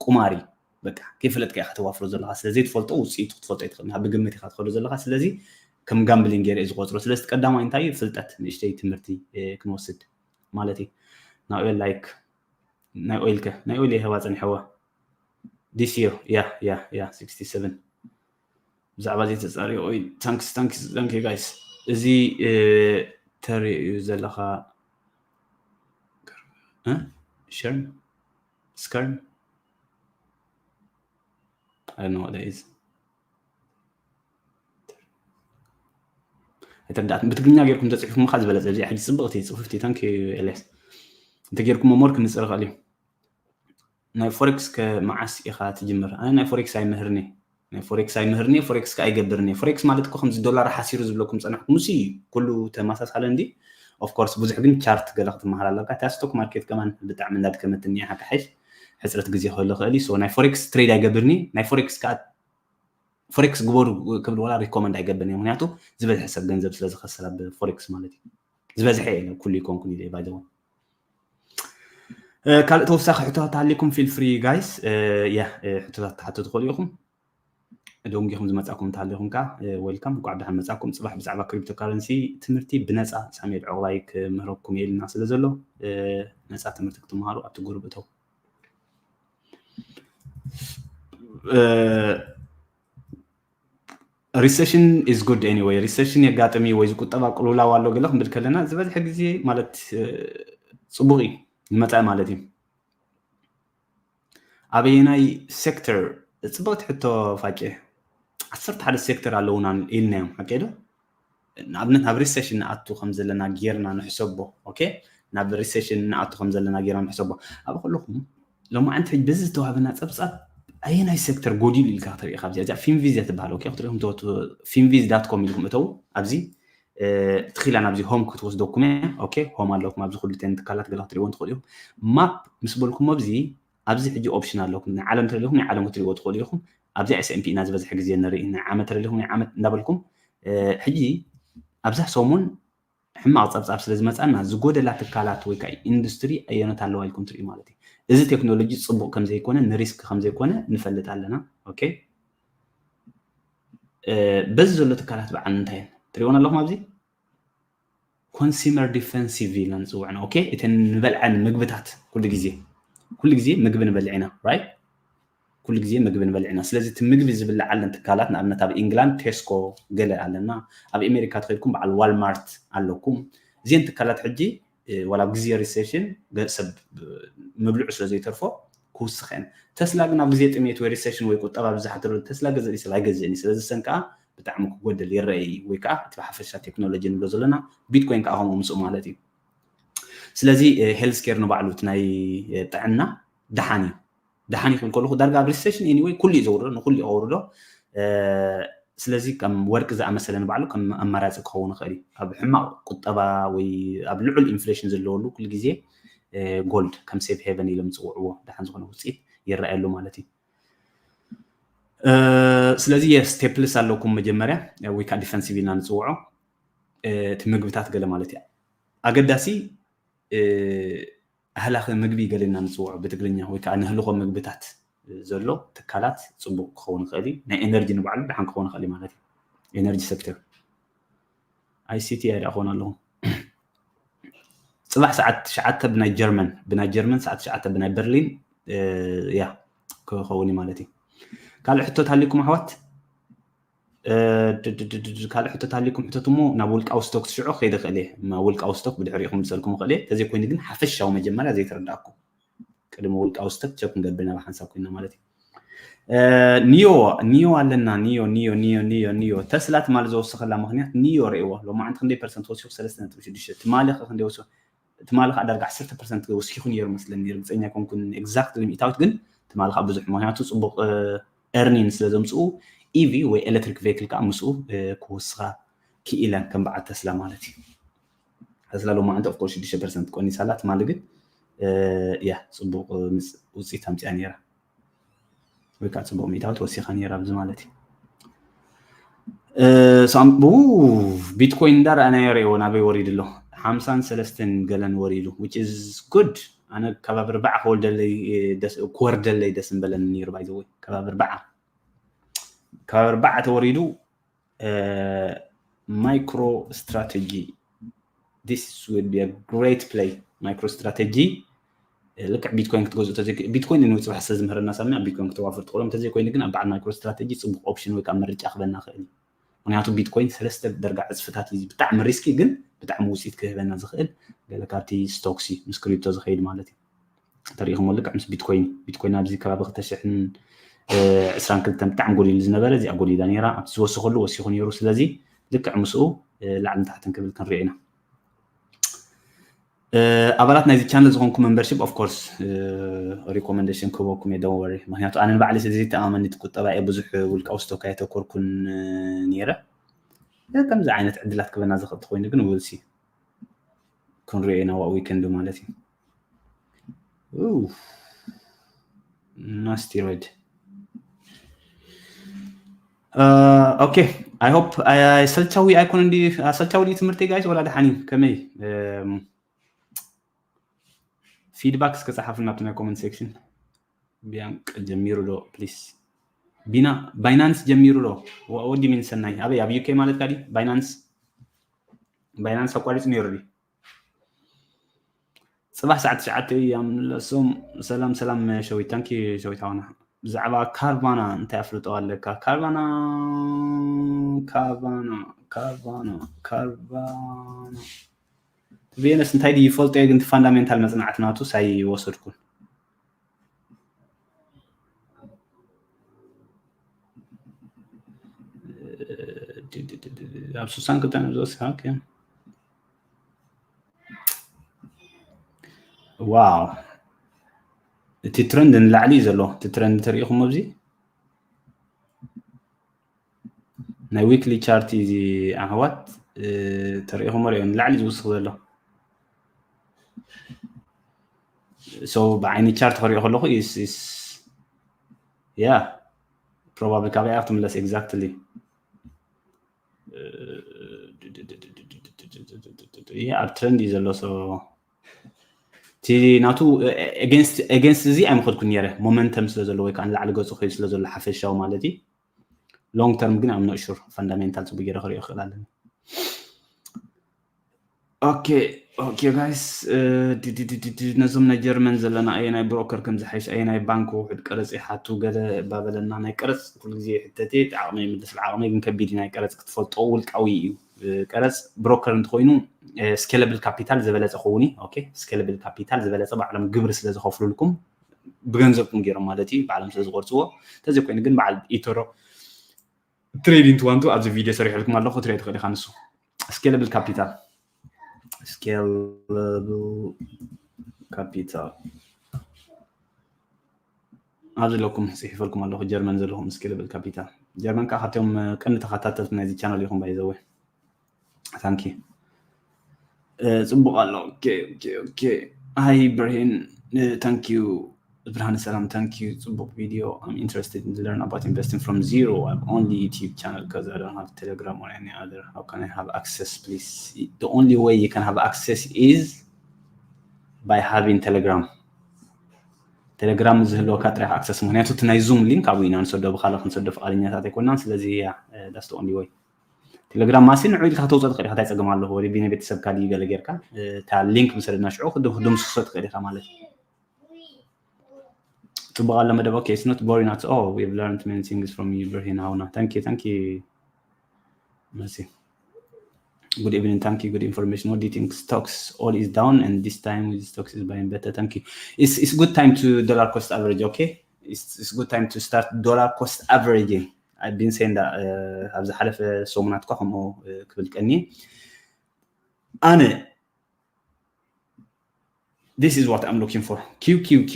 ቁማሪ በቃ ከይፈለጥካ ኢኻ ተዋፍሮ ዘለኻ ስለ ዘይትፈልጦ ውፅኢቱ ክትፈልጦ ኣይትኽእል ብግምት ኢኻ ትኸዶ ዘለኻ ስለዚ ከም gambling ገይረ ዝቆፅሮ ስለዚ ቀዳማይ እንታይ ፍልጠት ንእሽተይ ትምህርቲ ክንወስድ ማለት እዩ ናኦኤል like ናይ oil ከ ናይ oil የህባ ፀኒሐዋ this year yeah yeah yeah sixty seven ብዛዕባ ዘይተፃረየ oil thanks thanks thank you guys እዚ ተርእዩ ዘለኻ shern skern I don't know what that is ኣይተረዳእትን ብትግርኛ ጌርኩም ተፅሒፍኩም ከዓ ዝበለፀ እዚኣ ሕጂ ፅብቕቲ ፅፉፍቲ thank you ኤልያስ እንተጌርኩሞ more ክንፅር ይኽእል እዩ ናይ forex ከ መዓስ ኢኻ ትጅምር ኣነ ናይ forex ኣይምህርኒ ናይ forex ኣይምህርኒ forex ከ ኣይገብርኒ forex ማለት እኮ ከምዚ ዶላር ሓሲሩ ዝብለኩም ፀናሕኩም እሱ እዩ ኩሉ ተመሳሳለ እንዲ of course ብዙሕ ግን chart ገለ ክትመሃር ኣለካ እታ stock market ከማን ብጣዕሚ እንዳድከመትኒ እያ ሓካሕሽ ሕፅረት ግዜ ክህሉ ይኽእል እዩ so ናይ forex trade ኣይገብርኒ ናይ forex ከዓ forex ግበሩ ክብል ዋላ recommend ኣይገብርን እየ ምክንያቱ ዝበዝሐ ሰብ ገንዘብ ስለ ዝኸስር ኣብ forex ማለት እዩ ዝበዝሐ የለ ኩሉ ይኮንኩን ኢለ ባይዘው ካልእ ተወሳኺ ሕቶታት ሃሊኩም feel free guys ያ ሕቶታት ትሓቱ ትኽእሉ ኢኹም ደንጊኹም ዝመጻኩም እንተሃሊኹም ከዓ welcome፣ እንኳዕ ደሓን መጻኩም። ጽባሕ ብዛዕባ cryptocurrency ትምህርቲ ብነጻ ሳሙኤል ዕቑባይ ክምህረኩም የልና ስለ ዘሎ ነጻ ትምህርቲ ክትመሃሩ ኣብቲ ጉሩብ እተው። Recession is good anyway። Recession የጋጥም እዩ ወይ ዝቁጠባ ቅልውላው ኣሎ ገለ ክንብል ከለና ዝበዝሐ ግዜ ማለት ጽቡቕ እዩ ዝመጻኢ ማለት እዩ። ኣበየናይ ሴክተር? ጽብቕቲ ሕቶ ፋቄ። ዓሰርተ ሓደ ሴክተር ኣለውና ኢልና እዮም ሓቂ ዶ? ንኣብነት ናብ ሪሴሽን ንኣቱ ከም ዘለና ጌርና ንሕሰቦ። ኦኬ፣ ናብ ሪሴሽን ንኣቱ ከም ዘለና ጌርና ንሕሰቦ። ኣብ ከለኹም ሎማዓንቲ ሕጂ በዚ ዝተዋህበና ጸብጻብ ኣየናይ ሴክተር ጎዲሉ ኢልካ ክትርኢ ካብዚ እዚኣ ፊንቪዝ እያ ትበሃል። ኦኬ፣ ክትሪኹም ትወቱ ፊንቪዝ ዳት ኮም ኢልኩም እተው ኣብዚ ትኺላ ናብዚ ሆም ክትወስደኩም እያ። ኦኬ፣ ሆም ኣለኩም ኣብዚ ኩሉ ተን ትካላት ገለ ክትሪእዎ ትኽእሉ ኢኹም። ማፕ ምስ በልኩም ኣብዚ ኣብዚ ሕጂ ኦፕሽን ኣለኩም። ናይ ዓለም ተለኹም ናይ ዓለም ክትሪእዎ ትኽእሉ ኢኹም። ኣብዚ S and P ኢና ዝበዝሐ ግዜ ንርኢ። ናይ ዓመት ተለኹም ናይ ዓመት እንዳበልኩም ሕጂ ኣብዛ ሰሙን ሕማቕ ጸብጻብ ስለ ዝመጻና ዝጎደላ ትካላት ወይ ከዓ ኢንዱስትሪ ኣየኖት ኣለዋ ኢልኩም ትሪኡ ማለት እዩ። እዚ ቴክኖሎጂ ጽቡቕ ከም ዘይኮነ ንሪስክ ከም ዘይኮነ ንፈልጥ ኣለና። ኦኬ፣ በዚ ዘሎ ትካላት በዓል እንታይ እየን ትሪእወን ኣለኹም ኣብዚ ኮንሱመር ዲፈንሲቭ ኢልና ንፅውዕና። ኦኬ፣ እተን ንበልዐን ምግብታት ኩሉ ግዜ ኩሉ ግዜ ምግቢ ንበልዕ ኢና ራይት። ኩሉ ግዜ ምግቢ ንበልዕ ኢና። ስለዚ እቲ ምግቢ ዝብልዓለን ትካላት ንኣብነት ኣብ ኢንግላንድ ቴስኮ ገለ ኣለና። ኣብ ኣሜሪካ ተኸድኩም በዓል ዋልማርት ኣለኩም። እዚን ትካላት ሕጂ ዋላ ኣብ ግዜ ሪሴሽን ሰብ ምብልዑ ስለ ዘይተርፎ ክውስኸን። ተስላ ግን ኣብ ግዜ ጥሜት ወይ ሪሴሽን ወይ ቁጠባ ብዝሓተረሉ ተስላ ገዘእ ሰብ ኣይገዝእን እዩ። ስለዚ ሰን ከዓ ብጣዕሚ ክጎደል ይረአ እዩ። ወይ ከዓ እቲ ብሓፈሻ ቴክኖሎጂ ንብሎ ዘለና ቢትኮይን ከዓ ከምኡ ምስኡ ማለት እዩ። ስለዚ ሄልዝ ኬር ንባዕሉ እቲ ናይ ጥዕና ደሓን እዩ። ደሓን ይኹን ከለኹ ዳርጋ ኣብ ሪሴሽን ኤኒወይ ኩሉ እዩ ዘውርዶ ንኩሉ የውርዶ። ስለዚ ከም ወርቂ ዝኣመሰለ ንባዕሉ ከም ኣማራፂ ክኸውን ይኽእል እዩ። ኣብ ሕማቕ ቁጠባ ወይ ኣብ ልዑል ኢንፍሌሽን ዘለወሉ ኩሉ ግዜ ጎልድ ከም ሴፍ ሄቨን ኢሎም ዝፅውዕዎ ደሓን ዝኾነ ውፅኢት ይረኣየሉ ማለት እዩ። ስለዚ የስ ቴፕልስ ኣለኩም መጀመርያ ወይ ከዓ ዲፈንሲቭ ኢልና ንፅውዖ እቲ ምግብታት ገለ ማለት እዩ። ኣገዳሲ ኣህላኺ ምግቢ ገለ ኢልና ንፅውዖ ብትግርኛ ወይ ከዓ ንህልኾ ምግብታት ዘሎ ትካላት ፅቡቕ ክኸውን ይኽእል እዩ። ናይ ኤነርጂ ንባዕሉ ደሓን ክኸውን ይኽእል እዩ ማለት እዩ። ኤነርጂ ሴክተር ኣይሲቲ እያ ደኣ ክኾን ኣለኹ። ፅባሕ ሰዓት ትሽዓተ ብናይ ጀርመን ብናይ ጀርመን ሰዓት ትሽዓተ ብናይ በርሊን እያ ክኸውን እዩ ማለት እዩ። ካልእ ሕቶት ሃሊኩም ኣሕዋት? ካልእ ሕቶት ሃሊኩም ሕቶት እሞ ናብ ውልቃዊ ስቶክ ሽዑ ከይደ ክእል እየ። ውልቃዊ ስቶክ ብድሕሪኹም ምሰልኩም ክእል እየ። ተዘይኮይኑ ግን ሓፈሻዊ መጀመርያ ዘይተረዳእኩም ቅድሚ ውልቃዊ ስቶክ ቸክ ክንገብር ኢና ብሓንሳብ ኮይና ማለት እዩ። ኒዮ ኒዮ ኣለና ኒዮ ኒዮ ኒዮ ኒዮ ኒዮ ተስላ ትማሊ ዘወሰኸላ ምክንያት ኒዮ ርእዎ ሎማዓንቲ ክንደይ ፐርሰንት ወሲኹ ሰለስተ ነጥቢ ሽዱሽተ ትማሊ ከ ክንደይ ወሲኹ ትማሊ ከዓ ዳርጋ ዓሰርተ ፐርሰንት ወሲኹ ነይሩ መስለኒ ርግፀኛ ኮንኩን ኤግዛክትሊ ሚእታዊት ግን ትማሊ ከዓ ብዙሕ ምክንያቱ ፅቡቅ ኤርኒን ስለ ዘምፅኡ ኢቪ ወይ ኤሌክትሪክ ቬክል ከዓ ምስኡ ክወስኻ ክኢለን ከም በዓል ተስላ ማለት እዩ። ተስላ ሎማዓንቲ ኦፍኮርስ ሽዱሽተ ፐርሰንት ቆኒሳላ ትማሊ ግን እያ ፅቡቅ ውፅኢት ኣምፅያ ነይራ ወይ ከዓ ፅቡቅ ሚእታዊት ወሲኻ ነይራ ኣብዚ ማለት እዩ። ቢትኮይን እንዳረኣናዮ ርእዎ ናበይ ወሪዱ ኣሎ ሓምሳን ሰለስተን ገለን ወሪዱ which is good። ኣነ ከባቢ ርባዕ ክወርደለይ ደስ እምበለኒ ነይሩ ባይዘወይ ከባቢ ርባዓ ከባቢ ርባዓ ተወሪዱ ማይክሮ ስትራቴጂ this will be a great play ማይክሮ ስትራቴጂ ልክዕ ቢትኮይን ክትገዝኡ ተዘይ ቢትኮይን ንጽባሕ ስለ ዝምህረና ሳምና ቢትኮይን ክተዋፍር ትኽእሎም ተዘይኮይኑ ግን ኣብ በዓል ማይክሮ ስትራቴጂ ጽቡቕ ኦፕሽን ወይ ከዓ ምርጫ ክበና ክእል እዩ። ምክንያቱ ቢትኮይን ሰለስተ ደርጋ ዕፅፍታት እዩ ብጣዕሚ ሪስኪ ግን ብጣዕሚ ውፅኢት ክህበና ዝኽእል ገለ ካብቲ ስቶክሲ ምስ ክሪፕቶ ዝኸይድ ማለት እዩ። ተሪኢኹሞ ልክዕ ምስ ቢትኮይን ቢትኮይን ኣብዚ ከባቢ ክልተ ሽሕን ዕስራን ክልተን ብጣዕሚ ጎዲሉ ዝነበረ እዚኣ ጎዲላ ነይራ ኣብቲ ዝወሰኸሉ ወሲኹ ነይሩ ስለዚ ልክዕ ምስኡ ላዕልን ታሕትን ክብል ክንሪኦ ኢና። ኣባላት ናይዚ ቻነል ዝኾንኩም ሜምበርሺፕ ኦፍ ኮርስ ሪኮመንዴሽን ክህበኩም እየ don't worry ምክንያቱ ኣነ ንባዕለይ ስለ ዘይተኣማመን እቲ ቁጠባ እየ ብዙሕ ውልቃዊ ስቶክ ኣየተኮርኩን ነይረ። ከምዚ ዓይነት ዕድላት ክበና ዝኽእል ተኮይኑ ግን we'll see ክንሪኦ ኢና what we can do ማለት እዩ። Nasty red okay I hope ሰልቻዊ ኣይኮነ እንዲ ሰልቻዊ ድዩ ትምህርቲ ጋይስ ወላ ደሓን እዩ ከመይ feedback እስከ ጸሓፉ ናብቲ ናይ comment section። ቢያንቅ ጀሚሩ ዶ please? ቢና ባይናንስ ጀሚሩ ዶ? ወዲ ሚን ሰናይ ኣበይ ኣብ ዩኬ ማለት ካዲ ባይናንስ ባይናንስ ኣቋሪጹ ነይሩ ድዩ? ጽባሕ ሰዓት ትሽዓተ እያ ምለሶም። ሰላም ሰላም ሸዊት ታንኪ ሸዊት ሓውና። ብዛዕባ ካርቫና እንታይ ኣፍልጦ ኣለካ? ካርቫና ካርቫና ካርቫና ካርቫና ቢኤንኤስ እንታይ ድዩ ይፈልጦ ግን ፋንዳሜንታል መጽናዕቲ ናቱ ሳይ ወሰድኩን ኣብ ሱሳን ክልተ ዝወስድ ዋው እቲ ትረንድ ንላዕሊ እዩ ዘሎ። እቲ ትረንድ ተሪኢኹም ኣብዚ ናይ ዊክሊ ቻርት እዚ ኣሕዋት ተሪኢኹም ሪኦ ንላዕሊ ዝውስኽ ዘሎ ሶ ብዓይኒ ቻርት ክሪኦ ከለኹ ያ ፕሮባብሊ ካበይ ክትምለስ ኤግዛክትሊ ኣብ ትረንድ እዩ ዘሎ እቲ ናቱ ኤገንስት እዚ ኣይምኸድኩ ነረ ሞመንተም ስለ ዘሎ ወይ ከዓ ንላዕሊ ገፁ ከይዱ ስለ ዘሎ ሓፈሻዊ ማለት እዩ ሎንግ ተርም ግን ኣምኖ ሹር ፈንዳሜንታል ፅቡቅ ገይረ ክሪኦ ይኽእል ኣለኒ ኦኬ ኦኬ ጋይስ ነዞም ናይ ጀርመን ዘለና ኣየናይ ብሮከር ከም ዝሓይሽ ኣየናይ ባንክ ውሕድ ቀረፅ ይሓቱ ገለ ባበለና ናይ ቀረፅ ኩሉ ግዜ ሕተቴ ዓቕመይ ይምልስ ዓቕመይ ግን ከቢድ ናይ ቀረፅ ክትፈልጦ ውልቃዊ እዩ ቀረፅ ብሮከር እንተኮይኑ ስኬለብል ካፒታል ዝበለፀ ከውን እዩ ስኬለብል ካፒታል ዝበለፀ ባዕሎም ግብሪ ስለ ዝኸፍሉልኩም ብገንዘብኩም ገይሮም ማለት እዩ ባዕሎም ስለ ዝቆርፅዎ እንተዘይኮይኑ ግን በዓል ኢተሮ ትሬዲንግ ትዋንቱ ኣብዚ ቪድዮ ሰሪሕልኩም ኣለኹ ትሬድ ትኽእል ኢኻ ንሱ ስኬለብል ካፒታል ስኬለብል ካፒታል ኣብዚ ኣለኩም ፅሒፈልኩም ኣለኹ ጀርመን ዘለኹም ስኬለብል ካፒታል ጀርመን ከዓ ካብቶም ቀንዲ ተኸታተልቲ ናይዚ ቻናል ኢኹም ባይዘወ ታንኪ ጽቡቕ ኣሎ ሃይ ብርሂን ታንኪዩ ብርሃን ሰላም ታንኪዩ ጽቡቕ ቪድዮ I'm interested in learn about investing from zero I'm only YouTube channel because I don't have Telegram or any other how can I have access please the only way you can have access is by having Telegram Telegram ዝህልወካ ጥራሕ ኣክሰስ ምክንያቱ እቲ ናይ ዙም ሊንክ ኣብኡ ኢና ንሰዶ ብካልእ ክንሰዶ ፍቃደኛታት ኣይኮናን ስለዚ ያ that's the only way ቴሌግራም ማሲ ንዑ ኢልካ ከተውፅኦ ትኽእል ኢኻ እንታይ ፀገም ኣለዎ ወደ ቢነ ቤተሰብካ ድዩ ገለ ጌርካ እታ ሊንክ ምሰደድና ሽዑ ክድምስሶ ትኽእል ኢኻ ማለት እዩ ፅቡቅ ኣሎ መደብ okay it's not boring at all we've learned many things from you ብርሂን ሃውና thank you thank you መሲ Good evening, thank you. Good information. What do you think? Stocks all is down, and this time with stocks is buying better. Thank you. It's it's good time to dollar cost average. Okay, it's it's good time to start dollar cost averaging. I've been saying that. ኣብ ዝሓለፈ ሰሙናት እኳ ከምኡ ክብል ቀኒ ኣነ this is what I'm looking for QQQ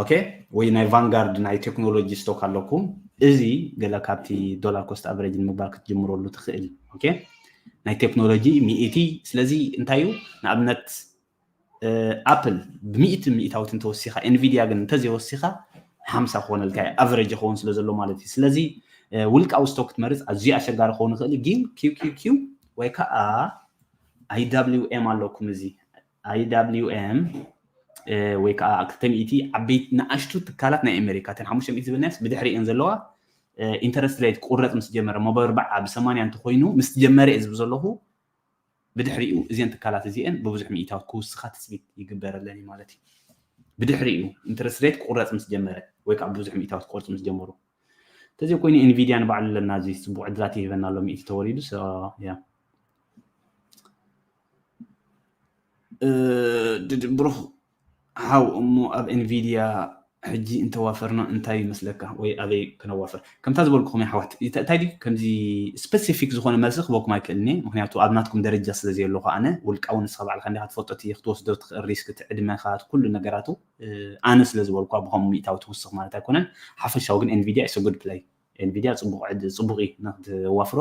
okay ወይ ናይ ቫንጋርድ ናይ ቴክኖሎጂ ስቶክ ኣለኩም እዚ ገለ ካብቲ ዶላር ኮስት ኣቨሬጅ ንምግባር ክትጅምረሉ ትኽእል okay ናይ ቴክኖሎጂ ሚእቲ ስለዚ እንታይ እዩ ንኣብነት ኣፕል ብሚእቲ ሚእታዊት እንተወሲኻ ኤንቪድያ ግን እንተዘይወሲኻ ሓምሳ ክኾነልካ ኣቨሬጅ ይኸውን ስለ ዘሎ ማለት እዩ ስለዚ ውልቃዊ ስቶክ ክትመርፅ ኣዝዩ ኣሸጋሪ ክኸውን ይኽእል ግን QQQ ወይ ከዓ IWM ኣለኩም እዚ IWM ወይ ከዓ ክልተ ሚእቲ ዓበይቲ ንኣሽቱ ትካላት ናይ ኣሜሪካ እተን ሓሙሽተ ሚእቲ ዝብልናስ ብድሕሪ እየን ዘለዋ ኢንተረስት ሬት ቁረፅ ምስ ጀመረ ሞባይል ኣርባዓ ብሰማንያ እንተኮይኑ ምስ ጀመረ እየ ዝብል ዘለኹ ብድሕሪኡ እዚአን ትካላት እዚአን ብብዙሕ ሚእታዊት ክውስኻ ትፅቢት ይግበረለን እዩ ማለት እዩ ብድሕሪኡ ኢንተረስት ሬት ቁረፅ ምስ ጀመረ ወይ ከዓ ብብዙሕ ሚእታዊት ክቆርፅ ምስ ጀመሩ እንተዘይ ኮይኑ ኢንቪድያ ንባዕሉ ኣለና እዚ ፅቡቅ ዕድላት ይህበና ኣሎ ሚእቲ ተወሪዱ ያ ብሩኽ ሓው እሞ ኣብ ኢንቪድያ ሕጂ እንተዋፈርና እንታይ ይመስለካ ወይ ኣበይ ክነዋፍር ከምታ ዝበልኩኹም ኣሕዋት እንታይ ድዩ ከምዚ ስፐሲፊክ ዝኾነ መልሲ ክበኩም ኣይክእልን እየ ምክንያቱ ኣብ ናትኩም ደረጃ ስለ ዘየለኹ ኣነ ውልቃዊ ንስኻ ባዕልካ እንዲኻ ትፈልጦ እቲ ክትወስዶ ትኽእል ሪስክ እቲ ዕድመኻ እቲ ኩሉ ነገራቱ ኣነ ስለ ዝበልኳ ብኸምኡ ሚእታዊ ትውስኽ ማለት ኣይኮነን ሓፈሻዊ ግን ኤንቪድያ ኢስ ጉድ ፕላይ ኤንቪድያ ፅቡቅ እዩ ንክትዋፍሮ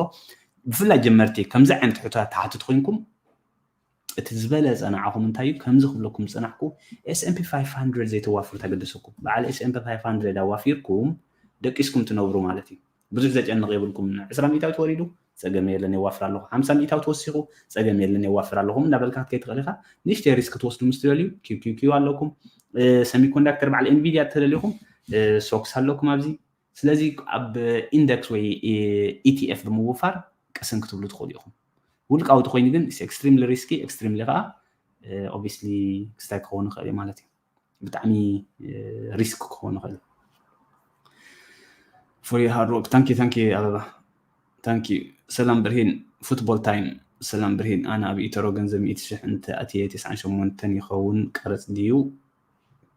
ብፍላይ ጀመርቲ ከምዚ ዓይነት ሕቶታት ትሓትት ኮይንኩም እቲ ዝበለፀ ንዓኹም እንታይ እዩ ከምዚ ክብለኩም ዝፀናሕኩ S&P five hundred ዘይተዋፍሩ ተገደሰኩም በዓል S&P five hundred ኣዋፊርኩም ደቂስኩም ትነብሩ ማለት እዩ ብዙሕ ዘጨንቕ የብልኩም ዕስራ ሚእታዊት ወሪዱ ፀገም የለን የዋፍር ኣለኹ ሓምሳ ሚእታዊት ወሲኹ ፀገም የለን የዋፍር ኣለኹም እንዳበልካ ክትከይ ትኽእል ኢኻ ንሽተይ ሪስክ ክትወስዱ ምስ ትደልዩ QQQ ኣለኩም ሰሚኮንዳክተር በዓል ኤንቪድያ ተደሊኹም ሶክስ ኣለኩም ኣብዚ ስለዚ ኣብ index ወይ E T F ብምውፋር ቅስን ክትብሉ ትኽእሉ ኢኹም። ውልቃዊ ተኮይኑ ግን extremely risky፣ extremely ከዓ obviously ክስታይ ክኸውን ይኽእል እዩ ማለት እዩ። ብጣዕሚ risk ክኸውን ይኽእል። For your hard work, thank you, thank you ኣበባ፣ thank you። ሰላም ብርሂን፣ football time። ሰላም ብርሂን፣ ኣነ ኣብ ኢተሮ ገንዘብ ሚእቲ ሽሕ እንተ ኣትየ፣ ተስዓን ሸሞንተን ይኸውን ቀረጽ ድዩ?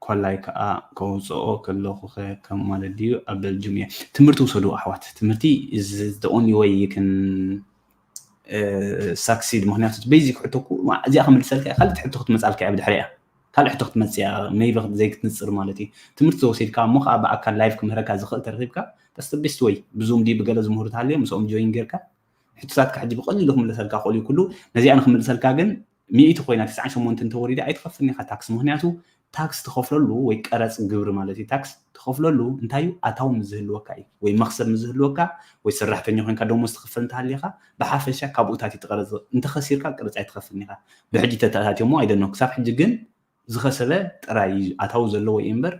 ኮላይ ከኣ ከውጽኦ ከለኹኸ ከም ማለት ድዩ? ኣብ በልጁም እየ። ትምህርቲ ውሰዱ ኣሕዋት። ትምህርቲ is the only way you can succeed። ምኽንያቱ እቲ basic ሕቶ እኮ እዚኣ ክምልሰልካ እየ፣ ካልእ ሕቶ ክትመጻልካ እያ ብድሕሪኣ። ካልእ ሕቶ ክትመጽእ እያ፣ maybe ዘይክትንጽር ማለት እዩ። ትምህርቲ ተወሲድካ እሞ ከኣ ብኣካል live ክምህረካ ዝኽእል ተረኺብካ፣ that's the best way። ብዙም ድዩ ብገለ ዝምህሩ ተሃልዮም ምስኦም join ጌርካ ሕቶታትካ ሕጂ ብቐሊሉ ክምልሰልካ ክኽእል እዩ ኩሉ። ነዚኣ ንክምልሰልካ ግን ሚእቲ ኮይና ተስዓን ሸሞንተን እንተወሪዳ ኣይትኸፍልን ኢኻ ታክስ። ምኽንያቱ ታክስ ትኸፍለሉ ወይ ቀረጽ ግብሪ ማለት እዩ። ታክስ ትኸፍለሉ እንታይ እዩ? ኣታዊ ምስ ዝህልወካ እዩ፣ ወይ መኽሰብ ምስ ዝህልወካ፣ ወይ ሰራሕተኛ ኮይንካ ደሞዝ ትኸፍል እንተሃሊኻ ብሓፈሻ ካብኡታት እዩ ትቐረጽ። እንተኸሲርካ ቅርጽ ኣይትኸፍልን ኢኻ። ብሕጂ ተተኣታትዮሞ ኣይደኖ። ክሳብ ሕጂ ግን ዝኸሰበ ጥራይ እዩ ኣታዊ ዘለዎ እዩ እምበር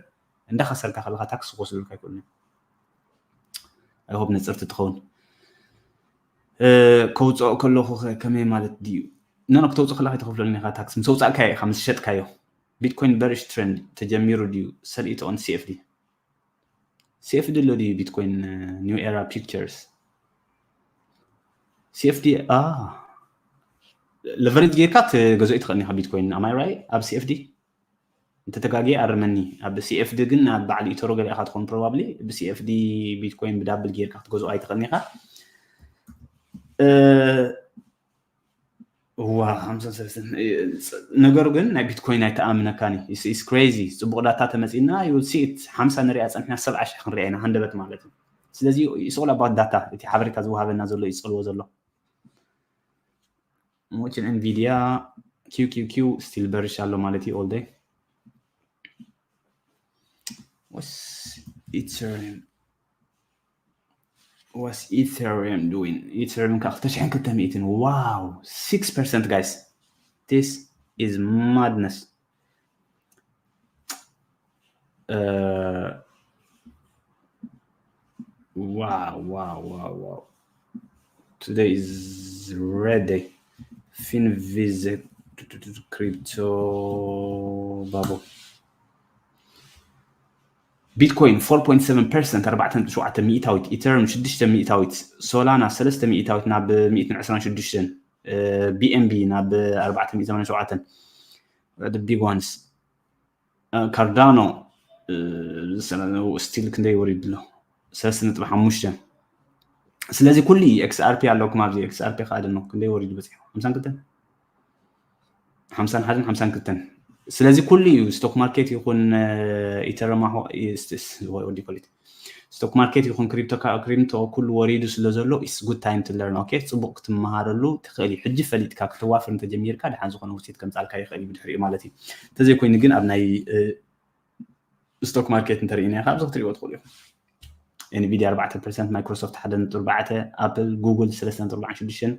እንዳኸሰርካ ከለኻ ታክስ ክወስዱልካ ኣይክእሉን እዮም። I hope ንጽርቲ ትኸውን። እ፣ ከውጽኦ ከለኹ ኸ ከመይ ማለት ድዩ? ኖ፣ ኖ፣ ክተውጽእ ከለኻ ኣይትኸፍለሉን ኢኻ ታክስ። ምስ ኣውጻእካዮ ኢኻ፣ ምስ ሸጥካዮ። ቢትኮይን በሪሽ ትሬንድ ተጀሚሩ ድዩ? ሰል ኢት ኦን C F D። C F D ኣሎ ድዩ ቢትኮይን፣ እ፣ ኒው ኤራ ፒክቸርስ? C F D፣ አ፣ ለቨሬጅ ጌርካ ትገዝኦ ትኽእል ኢኻ ቢትኮይን። Am I right? ኣብ C F D እንተተጋግየ ኣርመኒ። ኣብ C F D ግን ኣብ በዓል ኢተሮ ገሊእኻ ትኾን probably። ብ C F D ቢትኮይን ብዳብል ጌርካ ክትገዝኦ ኣይትኽእልን ኢኻ። እ፣ እዋ፣ ሓምሳ ሰለስተ፣ ነገሩ ግን ናይ ቢትኮይን ኣይተኣምነካን እዩ። It's, it's crazy። ጽቡቕ ዳታ ተመጺና፣ you will see it። ሓምሳ ንሪኣ ጸኒሕና፣ ሰብዓ ሽሕ ክንሪኣ ኢና፣ ሃንደበት ማለት እዩ። ስለዚ it's all about data። እቲ ሓበሬታ ዝወሃበና ዘሎ እዩ ዝጸልዎ ዘሎ። I'm watching Nvidia፣ Q Q Q still bearish ኣሎ ማለት እዩ all day። What's Ethereum? What's Ethereum doing? Ethereum ከዓ ክልተ ሽሕን ክልተ ሚእትን። Wow, six percent, guys. This is madness. Uh, wow, wow, wow, wow. Today is red day. Finviz crypto bubble. ቢትኮይን four point seven percent፣ ኣርባዕተ ነጥቢ ሸውዓተ ሚእታዊት፣ ኢተርም ሽዱሽተ ሚእታዊት፣ ሶላና ሰለስተ ሚእታዊት ናብ ሚእትን ዕስራን ሽዱሽተን፣ እ፣ B N B ናብ ኣርባዕተ ሚእቲ ሰማንያን ሸውዓተን፣ the big ones። እ፣ ካርዳኖ፣ እ፣ ስቲል ክንደይ ወሪዱ ኣሎ? ሰለስተ ነጥቢ ሓሙሽተ። ስለዚ ኩሉ እዩ። X R P ኣለኩም ኣብዚ። X R P ከዓ ደኖ ክንደይ ወሪዱ በፂሑ? ሓምሳን ክልተን፣ ሓምሳን ሓደን ሓምሳን ክልተን። ስለዚ ኩሉ እዩ፣ ስቶክ ማርኬት ይኹን፣ እ፣ ኢተረም ኣሆ-፣ ይ-፣ ስ-፣ ስ-፣ what do you call it? ስቶክ ማርኬት ይኹን ክሪፕቶ ካ-፣ ክሪፕቶ ኩሉ ወሪዱ ስለ ዘሎ it's good time to learn። ኦኬ፣ ጽቡቕ ክትመሃረሉ ትኽእል እዩ። ሕጂ ፈሊጥካ ክትዋፍር እንተጀሚርካ ደሓን ዝኾነ ውፅኢት ከምጻልካ ይኽእል እዩ ብድሕሪኡ ማለት እዩ። እንተዘይኮይኑ ግን ኣብ ናይ፣ እ፣ ስቶክ ማርኬት እንተርኢና ኢኻ ኣብዚ ክትሪእዎ ትኽእሉ ኢኹም። ኤንቪዲያ ኣርባዕተ ፐርሰንት፣ ማይክሮሶፍት ሓደ ነጥቢ ኣርባዕተ፣ ኣፕል፣ ጉግል ሰለስተ ነጥቢ ኣርባዓን ሽዱሽተን፣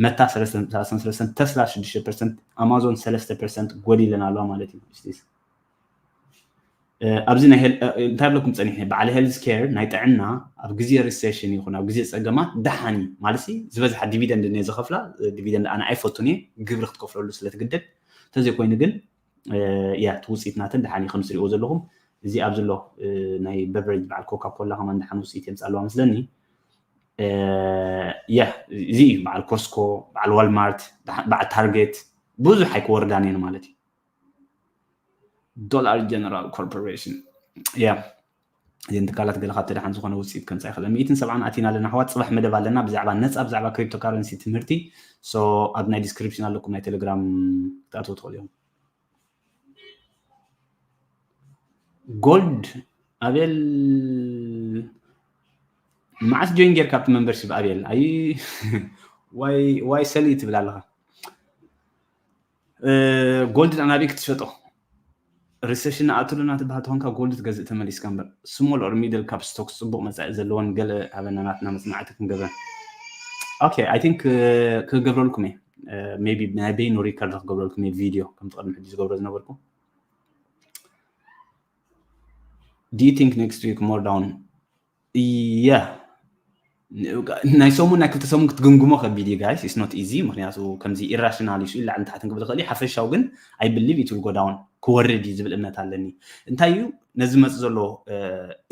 መታ ሰለስተ ነጥቢ ሰላሳን ሰለስተን፣ ተስላ ሽዱሽተ ፐርሰንት፣ ኣማዞን ሰለስተ ፐርሰንት ጎዲለን ኣለዋ ማለት እዩ። እ፣ ኣብዚ ናይ ሄል-፣ እ፣ እንታይ ብለኩም ጸኒሐ፣ በዓል ሄልዝ ኬር ናይ ጥዕና ኣብ ግዜ ሪሴሽን ይኹን ኣብ ግዜ ጸገማት ደሓን እዩ ማለት ሲ፣ ዝበዝሓ ዲቪደንድ እነ ዝኸፍላ፣ እ፣ ዲቪደንድ ኣነ ኣይፈቱን እየ፣ ግብሪ ክትከፍለሉ ስለ ትግደድ። እንተዘይኮይኑ ግን፣ እ፣ ያ፣ እቲ ውጽኢት ናተን ደሓን እዩ ከም ትሪእዎ ዘለኹም። እዚ ኣብዚ ኣሎ፣ እ፣ ናይ በቨሬጅ በዓል ኮካ ኮላ ከማን ደሓን ውጽኢት የምጻልዋ መስለኒ። እ፣ ያ፣ እዚ እዩ በዓል ኮስኮ፣ በዓል ዋልማርት፣ ደሓ-፣ በዓል ታርጌት ብዙሕ ኣይክወርዳን እየን ማለት እዩ። ዶላር ጀነራል ኮርፖሬሽን። ያ፣ እዘን ትካላት ገለ ካብቲ ደሓን ዝኾነ ውፅኢት ከምፃ ይኽእል። ሚእትን ሰብዓን ኣቲና ኣለና ኣሕዋት፣ ፅባሕ መደብ ኣለና ብዛዕባ ነፃ፣ ብዛዕባ ክሪፕቶ ካረንሲ ትምህርቲ። ሶ ኣብ ናይ ዲስክሪፕሽን ኣለኩም ናይ ቴሌግራም ክትኣትዉ ትኽእሉ እዮም። ጎልድ ኣቤል፣ መዓስ ጆይን ጌርካ ኣብቲ መንበርሺፕ ኣቤል? ኣይ፣ ዋይ፣ ዋይ ሰሊ ትብል ኣለኻ? እ፣ ጎልድ ናበይ ክትሸጦ? ሪሴሽን ኣእትሉና ትበሃል ተኾንካ ጎልድ ትገዝእ ተመሊስካ እምበር። ስሞል ኦር ሚድል ካፕ ስቶክስ ጽቡቕ መጻኢ ዘለወን ገለ ሃበና ናትና መጽናዕቲ ክንገብረን። ኦኬ፣ I think፣ እ፣ ክገብረልኩም እየ። እ፣ maybe ናይ በይኑ ሪከርድ ክገብረልኩም እየ ቪድዮ ከምቲ ቅድሚ ሕጂ ዝገብሮ ዝነበርኩ። Do you think next week more down? Yeah. ናይ ሰሙን ናይ ክልተ ሰሙን ክትግምግሞ ከቢድ እዩ guys, it's not easy። ምክንያቱ ከምዚ irrational እዩ ኢሉ ንታሕትን ክብል ይኽእል እዩ። ሓፈሻው ግን I believe it will go down፣ ክወርድ እዩ ዝብል እምነት ኣለኒ። እንታይ እዩ ነዚ መጽእ ዘሎ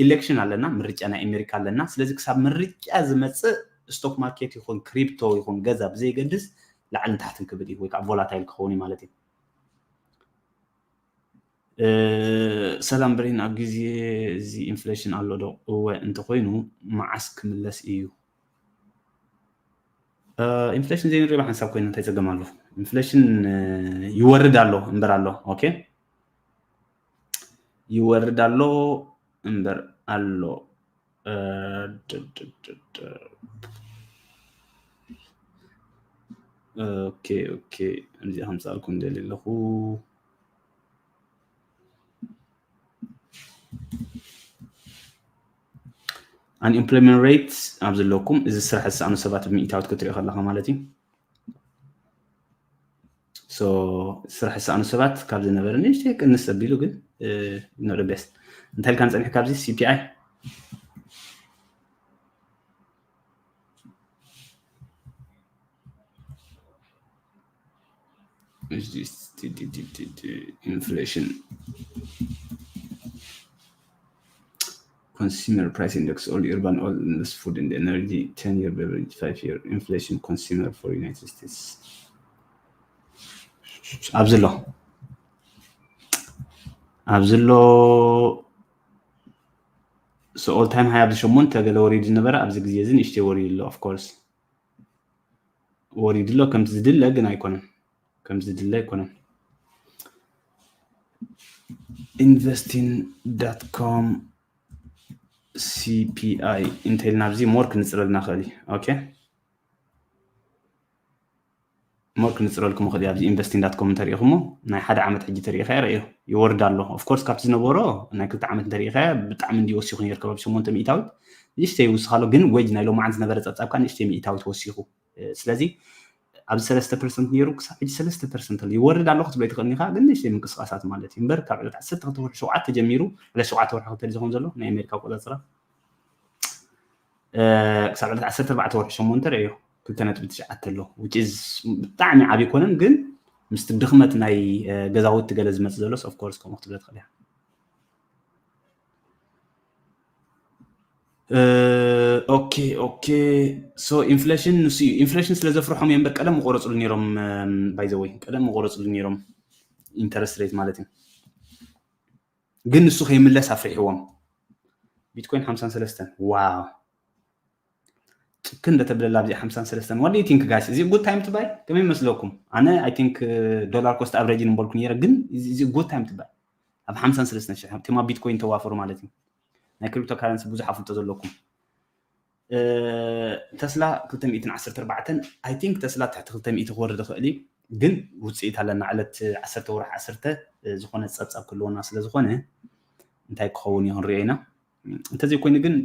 election ኣለና፣ ምርጫ ናይ ኣሜሪካ ኣለና። ስለዚ ክሳብ ምርጫ ዝመጽእ stock market ይኹን crypto ይኹን ገዛ ብዘይገድስ ላዕልን ታሕትን ክብል እዩ ወይ ከዓ volatile ክኸውን እዩ ማለት እዩ። ሰላም ብሬን፣ ኣብ ግዜ እዚ ኢንፍሌሽን ኣሎ ዶ? እወ እንተኮይኑ መዓስ ክምለስ እዩ? ኢንፍሌሽን ዘይንሪኦ ሓንሳብ ኮይኑ እንታይ ፀገም ኣሎ? ኢንፍሌሽን ይወርድ ኣሎ እምበር ኣሎ። ኦኬ፣ ይወርድ ኣሎ እምበር ኣሎ። ኦኬ፣ ኦኬ፣ እዚ ከምፃልኩም ደሊ ኣለኹ። Unemployment rate ኣብ ዘለኩም እዚ ስራሕ ዝሰኣኑ ሰባት ብሚእታዊት ክትሪኦ ከለካ ማለት እዩ። So ስራሕ ዝሰኣኑ ሰባት ካብ ዝነበረ ንእሽተይ ቅንስ ኣቢሉ ግን not the best። እንታይ ኢልካ ንፀኒሕ ካብዚ C P I inflation, consumer price index, all urban, all in this food and energy, ten year beverage, five year inflation consumer for United States ኣብዚ ኣሎ ኣብዚ ኣሎ all time high ኣብዚ ሸሞንተ ገለ ወሪዱ ዝነበረ ኣብዚ ግዜ እዚ ንእሽተይ ወሪዱ ኣሎ። Of course ወሪዱ ኣሎ፣ ከምቲ ዝድለ ግን ኣይኮነን፣ ከምቲ ዝድለ ኣይኮነን። Investing dot com C P I እንተኢልና ኣብዚ more ክንፅረልና ክእል እዩ። ኦኬ፣ more ክንፅረልኩም ይኽእል እዩ። ኣብዚ ኢንቨስቲንግ ዳት ኮም እንተሪኢኹሞ ናይ ሓደ ዓመት ሕጂ ተሪኢኻ ረእዮ ይወርድ ኣሎ። Of course ካብቲ ዝነበሮ ናይ ክልተ ዓመት እንተሪኢኻ ብጣዕሚ እንዲ ወሲኹ ነይሩ፣ ከባቢ ሸሞንተ ሚእታዊት ንእሽተይ ይውስኽ ኣሎ። ግን ዌጅ ናይ ሎማዓንቲ ዝነበረ ፀብፃብካ ንእሽተይ ሚእታዊት ወሲኹ። ስለዚ ኣብዚ ሰለስተ ፐርሰንት ነይሩ ክሳብ ሕጂ ሰለስተ ፐርሰንት ኣሎ። ይወርድ ኣሎ ክትብሎ ኣይትኽእልን ኢኻ፣ ግን ንእሽተይ ምንቅስቃሳት ማለት እዩ እምበር ካብ ዕለት ዓሰርተ ክልተ ወርሒ ሸውዓተ ጀሚሩ፣ ዕለት ሸውዓተ ወርሒ ክልተ ዝኸውን ዘሎ ናይ ኣሜሪካ ኣቆፃፅራ ክሳብ ዕለት ዓሰርተ ኣርባዕተ ወርሒ ሸሞንተ ርእዮ ክልተ ነጥቢ ትሽዓተ ኣሎ። Which is ብጣዕሚ ዓብዪ ኣይኮነን፣ ግን ምስቲ ድኽመት ናይ ገዛውቲ ገለ ዝመፅእ ዘሎ of course ከምኡ ክትብለ ትኽእል እያ። ኦኬ ኦኬ። So ኢንፍሌሽን ንሱ እዩ። ኢንፍሌሽን ስለ ዘፍርሖም እዮም እምበር ቀደም ምቆረፅሉ ነይሮም። By the way ቀደም ምቆረፅሉ ነይሮም ኢንተረስት ሬት ማለት እዩ። ግን ንሱ ከይምለስ ኣፍሪሕዎም። ቢትኮይን ሓምሳን ሰለስተን። ዋው፣ ጭክን እንደ ተብለላ ኣብዚ ሓምሳን ሰለስተን። What do you think guys? Is it good time to buy? ከመይ ይመስለኩም? ኣነ I think ዶላር ኮስት ኣቨሬጅ ንበልኩ ነይረ፣ ግን is it good time to buy? ኣብ ሓምሳን ሰለስተን ሽሕ ቲማ ቢትኮይን ተዋፈሩ ማለት እዩ። ናይ ክሪፕቶ ካረንሲ ብዙሕ ኣፍልጦ ዘለኩም። ተስላ ክልተ ሚእትን ዓሰርተ ኣርባዕተን፣ I think ተስላ ትሕቲ ክልተ ሚእቲ ክወርድ ይኽእል እዩ፣ ግን ውፅኢት ኣለና። ዕለት ዓሰርተ ወርሒ ዓሰርተ ዝኾነ ፀብፃብ ክህልወና ስለ ዝኾነ እንታይ ክኸውን እዩ ክንሪኦ ኢና። እንተዘይኮይኑ ግን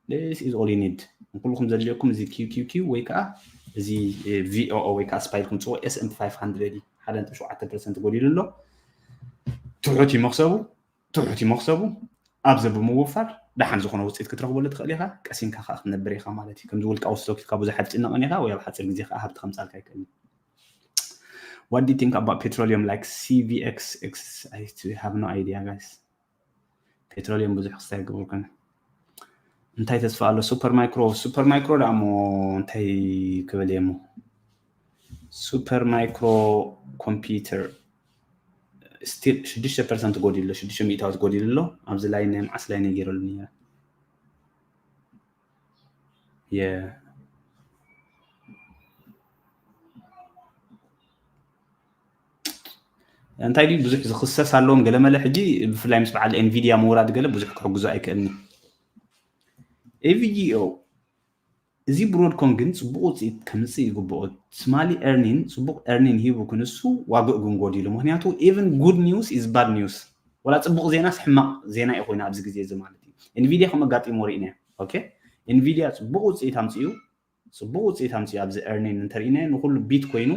this is all you need። ንኩልኩም ዘድልየኩም እዚ Q Q Q ወይ ከዓ እዚ V O O ወይ ከዓ ስፓይ ኢልኩም ፅዎ S and P five hundred እዩ። ሓደ ነጥቢ ሸውዓተ ፐርሰንት ጎዲሉ ኣሎ። ትሑት እዩ መክሰቡ፣ ትሑት እዩ መክሰቡ። ኣብዚ ብምውፋር ደሓን ዝኾነ ውፅኢት ክትረኽበሉ ትኽእል ኢኻ። ቀሲንካ ከዓ ክትነብር ኢኻ ማለት እዩ። ከምዚ ውልቃዊ ስቶክ ኢልካ ብዙሕ ኣይትጭነቕን ኢኻ ወይ ኣብ ሓፂር ግዜ ከዓ ሃብቲ ከምፃልካ ኣይክእልን። What do you think about petroleum like C V X X? I have no idea guys። ፔትሮሊየም ብዙሕ ክስታይ ይገብር ኮነ። እንታይ ተስፋ ኣሎ? ሱፐር ማይክሮ፣ ሱፐር ማይክሮ ደኣ እሞ እንታይ ክብል እየ እሞ? ሱፐር ማይክሮ ኮምፒውተር ስቲል ሽዱሽተ ፐርሰንት ጎዲሉ ኣሎ፣ ሽዱሽተ ሚእታዊት ጎዲሉ ኣሎ። ኣብዚ ላይ ናይ መዓስ ላይ ነጊረሉ ነይረ። የ-፣ እንታይ ድዩ ብዙሕ ዝኽሰስ ኣለዎም ገለመለ። ሕጂ ብፍላይ ምስ በዓል ኤንቪድያ ምውራድ ገለ ብዙሕ ክሕግዞ ኣይክእልኒ። ኤቪጂኦ፣ እዚ ብሮድኮም ግን ፅቡቅ ውፅኢት ከምፅእ ይግብኦ። ትማሊ ኤርኒን ፅቡቅ ኤርኒን ሂቡ ክንሱ ዋግእ ግን ጎዲሉ። ምክንያቱ even good news is bad news። ወላ ፅቡቅ ዜናስ ሕማቅ ዜና እዩ ኮይኑ ኣብዚ ግዜ እዚ ማለት እዩ። ኤንቪድያ ከም ኣጋጢሞ ርኢና። ኦኬ፣ ኤንቪድያ ፅቡቅ ውፅኢት ኣምፅኡ፣ ፅቡቅ ውፅኢት ኣምፅኡ ኣብዚ ኤርኒን እንተርኢና ንኩሉ ቢት ኮይኑ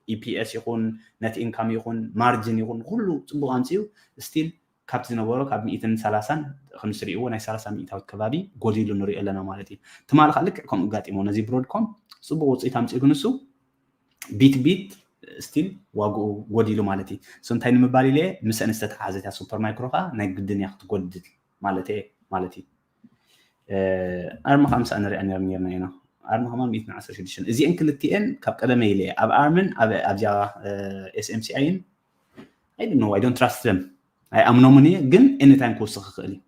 ኢፒኤስ ይኹን ነት ኢንካም ይኹን ማርጅን ይኹን ኩሉ ፅቡቅ ኣምፅኡ። ስቲል ካብቲ ዝነበሮ ካብ ሚእትን ሰላሳን ከም ትሪእዎ ናይ ሰላሳ ሚእታዊት ከባቢ ጎዲሉ ንሪኦ ኣለና ማለት እዩ። ትማሊ ከዓ ልክዕ ከምኡ ኣጋጢሞ ነዚ ብሮድኮም ፅቡቅ ውፅኢት ኣምፂኡ፣ ግን እሱ ቢት ቢት ስቲል ዋግኡ ጎዲሉ ማለት እዩ። So እንታይ ንምባል ኢለ፣ ምስአን ዝተተሓዘት እያ ሱፐር ማይክሮ ከዓ ናይ ግድን እያ ክትጎድል ማለት እየ ማለት እዩ። ኣርሚ ከዓ ምስኣ ንሪኣ ነርና ኢና። ኣርሚ ከማን ሚእትን ዓሰርተ ሽዱሽተን። እዚአን ክልቲአን ካብ ቀደመ ኢለ እየ ኣብ ኣርምን ኣብዚኣ ኤስኤምሲኣይን I don't know, I don't trust them, ኣይኣምኖምን እየ። ግን ኤኒታይም ክውስኽ ይኽእል እዩ።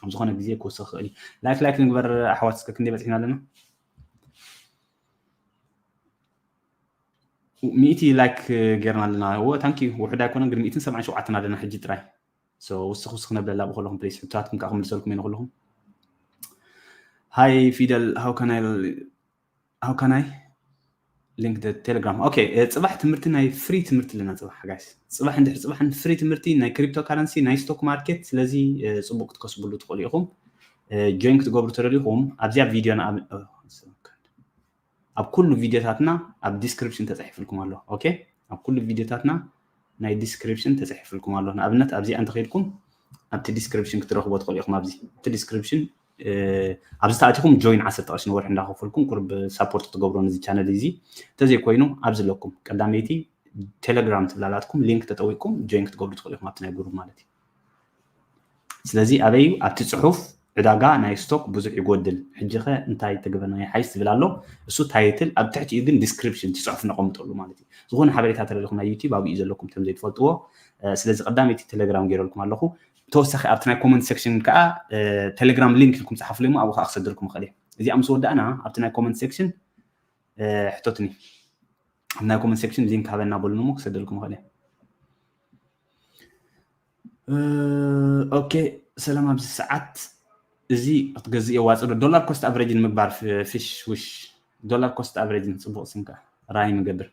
ኣብ ዝኾነ ግዜ ክወስኽ ይኽእል እዩ። ላይክ ላይክ ንግበር ኣሕዋት፣ እስከ ክንደይ በፂሕና ኣለና? ሚእቲ ላይክ ጌርና ኣለና። እወ ታንኪ፣ ውሑድ ኣይኮነን ግን ሚእትን ሰብዓን ሸውዓተን ኣለና ሕጂ ጥራይ። So ውስኽ ውስኽ ነብለላ ብከለኹም ፕሊስ፣ ሕቶታትኩም ከዓ ክምልሰልኩም እየ ንኩልኹም። ሃይ ፊደል፣ how can I how can I link the Telegram? Okay, ጽባሕ ትምህርቲ ናይ ፍሪ ትምህርቲ ኣለና። ጽባሕ ጋይስ፣ ጽባሕ እንድሕር ጽባሕ ፍሪ ትምህርቲ ናይ ክሪፕቶ ካረንሲ ናይ ስቶክ ማርኬት። ስለዚ ጽቡቅ ክትከስብሉ ትኽእሉ ኢኹም። ጆይን ክትገብሩ ተደሊኹም ኣብዚኣ ቪድዮ ኣብ ኩሉ ቪድዮታትና ኣብ ዲስክሪፕሽን ተጻሒፍልኩም ኣሎ። ኦኬ፣ ኣብ ኩሉ ቪድዮታትና ናይ ዲስክሪፕሽን ተጻሒፍልኩም ኣሎ። ንኣብነት ኣብዚኣ እንተኸይድኩም ኣብቲ ዲስክሪፕሽን ክትረኽቦ ትኽእሉ ኢኹም። ኣብዚ እቲ ዲስክሪፕሽን ኣብዚ ተኣቲኹም ጆይን ዓሰርተ ቅርሺ ንወርሒ እንዳኸፈልኩም ቁርብ ሳፖርት ክትገብሩ ነዚ ቻነል እዚ። እንተዘይኮይኑ ኣብዚ ኣለኩም ቀዳመይቲ ቴሌግራም ትብላላትኩም ሊንክ ተጠዊቅኩም ጆይን ክትገብሩ ትኽእሉ ኢኹም ኣብቲ ናይ ግሩፕ ማለት እዩ። ስለዚ ኣበይ ኣብቲ ጽሑፍ ዕዳጋ ናይ ስቶክ ብዙሕ ይጎድል፣ ሕጂ ኸ እንታይ ተግበርና ይሓይሽ ዝብል ኣሎ። እሱ ታይትል፣ ኣብ ትሕቲኡ ግን ዲስክሪፕሽን እቲ ጽሑፍ ነቐምጠሉ ማለት እዩ። ዝኾነ ሓበሬታ ተደሊኹም ናይ ዩቲዩብ ኣብኡ እዩ ዘለኩም ከም ዘይትፈልጥዎ። ስለዚ ቀዳመይቲ ቴሌግራም ገይረልኩም ኣለኹ። ተወሳኺ ኣብቲ ናይ ኮመንት ሴክሽን ከዓ ቴሌግራም ሊንክ ኢልኩም ጸሓፉለይ እሞ ኣብኡ ከዓ ክሰደልኩም እኽእል እየ። እዚኣ ምስ ወዳእና ኣብቲ ናይ ኮመንት ሴክሽን ሕቶትኒ ኣብ ናይ ኮመንት ሴክሽን ሊንክ ሃበና በሉኒ እሞ ክሰደልኩም እኽእል እየ። ኦኬ፣ ሰላም። ኣብዚ ሰዓት እዚ ክትገዝእ የዋፅእ ዶ? ዶላር ኮስት ኣቨሬጅ ንምግባር ፊሽ ውሽ ዶላር ኮስት ኣቨሬጅ ጽቡቅ ስምካ ራይ ንገብር።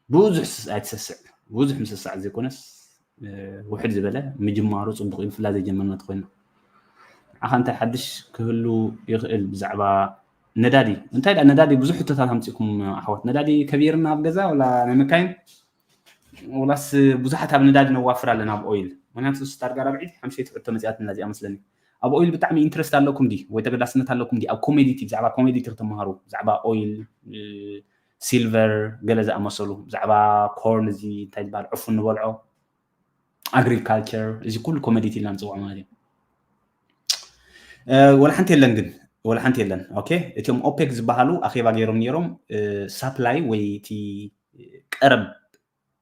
ብዙሕ ኣይትሰስዕ፣ ብዙሕ ምስሳዕ ዘይኮነስ ውሕድ ዝበለ ምጅማሩ ጽቡቅ እዩ። ብፍላይ ዘይጀመርና ተኮይና ንዓኻ እንታይ ሓድሽ ክህሉ ይኽእል ብዛዕባ ነዳዲ? እንታይ ደኣ ነዳዲ ብዙሕ ሕቶታት ኣምጺእኩም ኣሕዋት። ነዳዲ ከቢርና ኣብ ገዛ ወላ ናይ መካይን ወላስ ብዙሓት ኣብ ነዳዲ ነዋፍር ኣለና ኣብ ኦይል? ምክንያቱ እሱ ዳርጋ ራብዒት ሓምሸይቲ ሕቶ መጺኣትና እዚኣ መስለኒ። ኣብ ኦይል ብጣዕሚ ኢንትረስት ኣለኩም ዲ ወይ ተገዳስነት ኣለኩም ዲ ኣብ ኮሜዲቲ፣ ብዛዕባ ኮሜዲቲ ክትመሃሩ፣ ብዛዕባ ኦይል፣ ሲልቨር፣ ገለ ዝኣመሰሉ፣ ብዛዕባ ኮርን፣ እዚ እንታይ ዝበሃል ዕፉን ንበልዖ፣ ኣግሪካልቸር፣ እዚ ኩሉ ኮሜዲቲ ኢልና ንፅውዖ ማለት እዩ። ወላ ሓንቲ የለን ግን፣ ወላ ሓንቲ የለን። ኦኬ፣ እቲኦም ኦፔክ ዝበሃሉ ኣኼባ ገይሮም ነይሮም፣ ሳፕላይ ወይ እቲ ቀረብ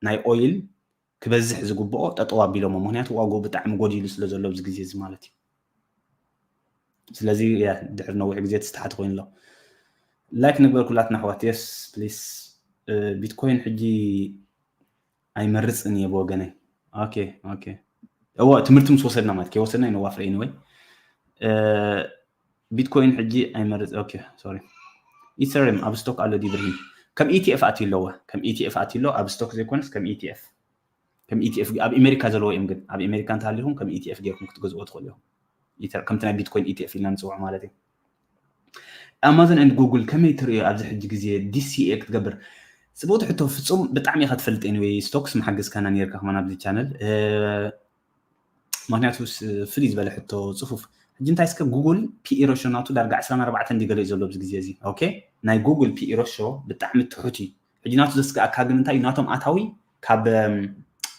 ናይ ኦይል ክበዝሕ ዝግብኦ ጠጠው ኣቢሎሞ፣ ምክንያቱ ዋግኡ ብጣዕሚ ጎዲሉ ስለ ዘሎ ኣብዚ ግዜ እዚ ማለት እዩ። ስለዚ ድሕሪ ነዊሕ ግዜ ተስተሓቲ ኮይኑ ኣሎ። ላይክ ንግበር ኩላትና ኣሕዋት። የስ ፕሊስ። ቢትኮይን ሕጂ ኣይመርፅን እየ ብወገነይ። ኦኬ ኦኬ። እዎ ትምህርቲ ምስ ወሰድና ማለት ከይወሰድና ይነዋፍረ። ኤኒወይ ቢትኮይን ሕጂ ኣይመርፅ። ኦኬ ሶሪ። ኢተሪየም ኣብ ስቶክ ኣሎ ዲ ብርሂን? ከም ኢቲኤፍ ኣትዩ ኣለዋ። ከም ኢቲኤፍ ኣትዩ ኣሎ ኣብ ስቶክ ዘይኮነስ ከም ኢቲኤፍ ከም ኢቲኤፍ ኣብ ኣሜሪካ ዘለዎ እዮም። ግን ኣብ ኣሜሪካ እንተሃሊኹም ከም ኢቲኤፍ ጌርኩም ክትገዝእዎ ትኽእሉ ኢኹም። ከምቲ ናይ ቢትኮይን ኢቲኤፍ ኢልና ንፅውዖ ማለት እዩ። ኣማዞን ኤንድ ጉግል ከመይ ትርእዮ ኣብዚ ሕጂ ግዜ ዲሲኤ ክትገብር? ፅቡቅቲ ሕቶ ፍፁም፣ ብጣዕሚ ኢኻ ትፈልጥ። ኤኒወይ ስቶክስ ምሓገዝካና ነይርካ ከማን ኣብዚ ቻነል። ምክንያቱ ፍልይ ዝበለ ሕቶ ፅፉፍ። ሕጂ እንታይ እስከ ጉግል ፒኢ ሮሾ ናቱ ዳርጋ ዕስራን ኣርባዕተን እንዲ ገለ እዩ ዘሎ ኣብዚ ግዜ እዚ። ኦኬ ናይ ጉግል ፒኢ ሮሾ ብጣዕሚ ትሑት እዩ። ሕጂ ናቱ ዘስግኣካ ግን እንታይ እዩ? ናቶም ኣታዊ ካብ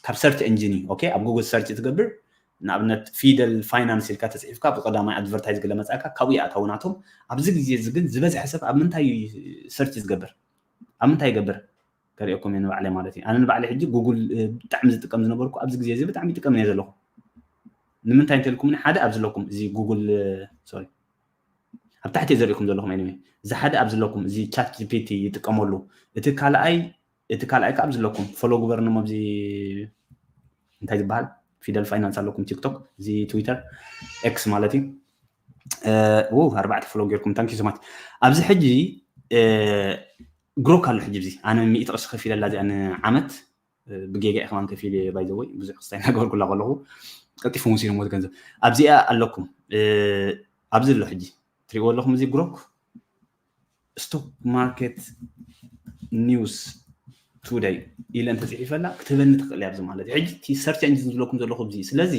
ካብ ሰርች ኤንጂን እዩ። ኦኬ ኣብ ጉግል ሰርች ትገብር ንኣብነት ፊደል ፋይናንስ ኢልካ ተፅሒፍካ ብቀዳማይ ኣድቨርታይዝ ገለ መፃካ ካብኡ ይኣታው ናቶም። ኣብዚ ግዜ እዚ ግን ዝበዝሐ ሰብ ኣብ ምንታይ ሰርች ዝገብር? ኣብ ምንታይ ይገብር? ከሪኦኩም እየ ንባዕለይ ማለት እዩ። ኣነ ንባዕለይ ሕጂ ጉግል ብጣዕሚ ዝጥቀም ዝነበርኩ ኣብዚ ግዜ እዚ ብጣዕሚ ይጥቀም እየ ዘለኹ። ንምንታይ እንተልኩምኒ ሓደ ኣብዚ ኣለኩም እዚ ጉግል ሶሪ ኣብ ታሕቲ ዘሪእኩም ዘለኹም ኤኒወይ እዚ ሓደ ኣብዚ ኣለኩም እዚ ቻት ጂፒቲ ይጥቀመሉ። እቲ ካልኣይ እቲ ካልኣይ ከዓ ኣብዚ ኣለኩም ፎሎ ግበርኖም ኣብዚ እንታይ ዝበሃል ፊደል ፋይናንስ ኣለኩም ቲክቶክ እዚ ትዊተር ኤክስ ማለት እዩ። ው ኣርባዕተ ፎሎ ጌርኩም ታንኪ ሶማች። ኣብዚ ሕጂ ግሮክ ኣሎ ሕጂ እዚ ኣነ ሚእቲ ቅርሺ ከፊለላ እዚኣ ንዓመት ብጌጋ ኢኸማን ከፊል ባይዘወይ ብዙሕ ክስታይ እናገበርኩላ ከለኹ ቀልጢፉ መሲሉ ሞት ገንዘብ ኣብዚኣ ኣለኩም ኣብዚ ኣሎ ሕጂ ትሪእዎ ኣለኹም እዚ ግሮክ ስቶክ ማርኬት ኒውስ today ኢለ እንተፅሒፈላ ክትህበኒ ትኽእል እያ ኣብዚ ማለት እዩ። ሕጂ እቲ search engine ዝብለኩም ዘለኹ እዚ። ስለዚ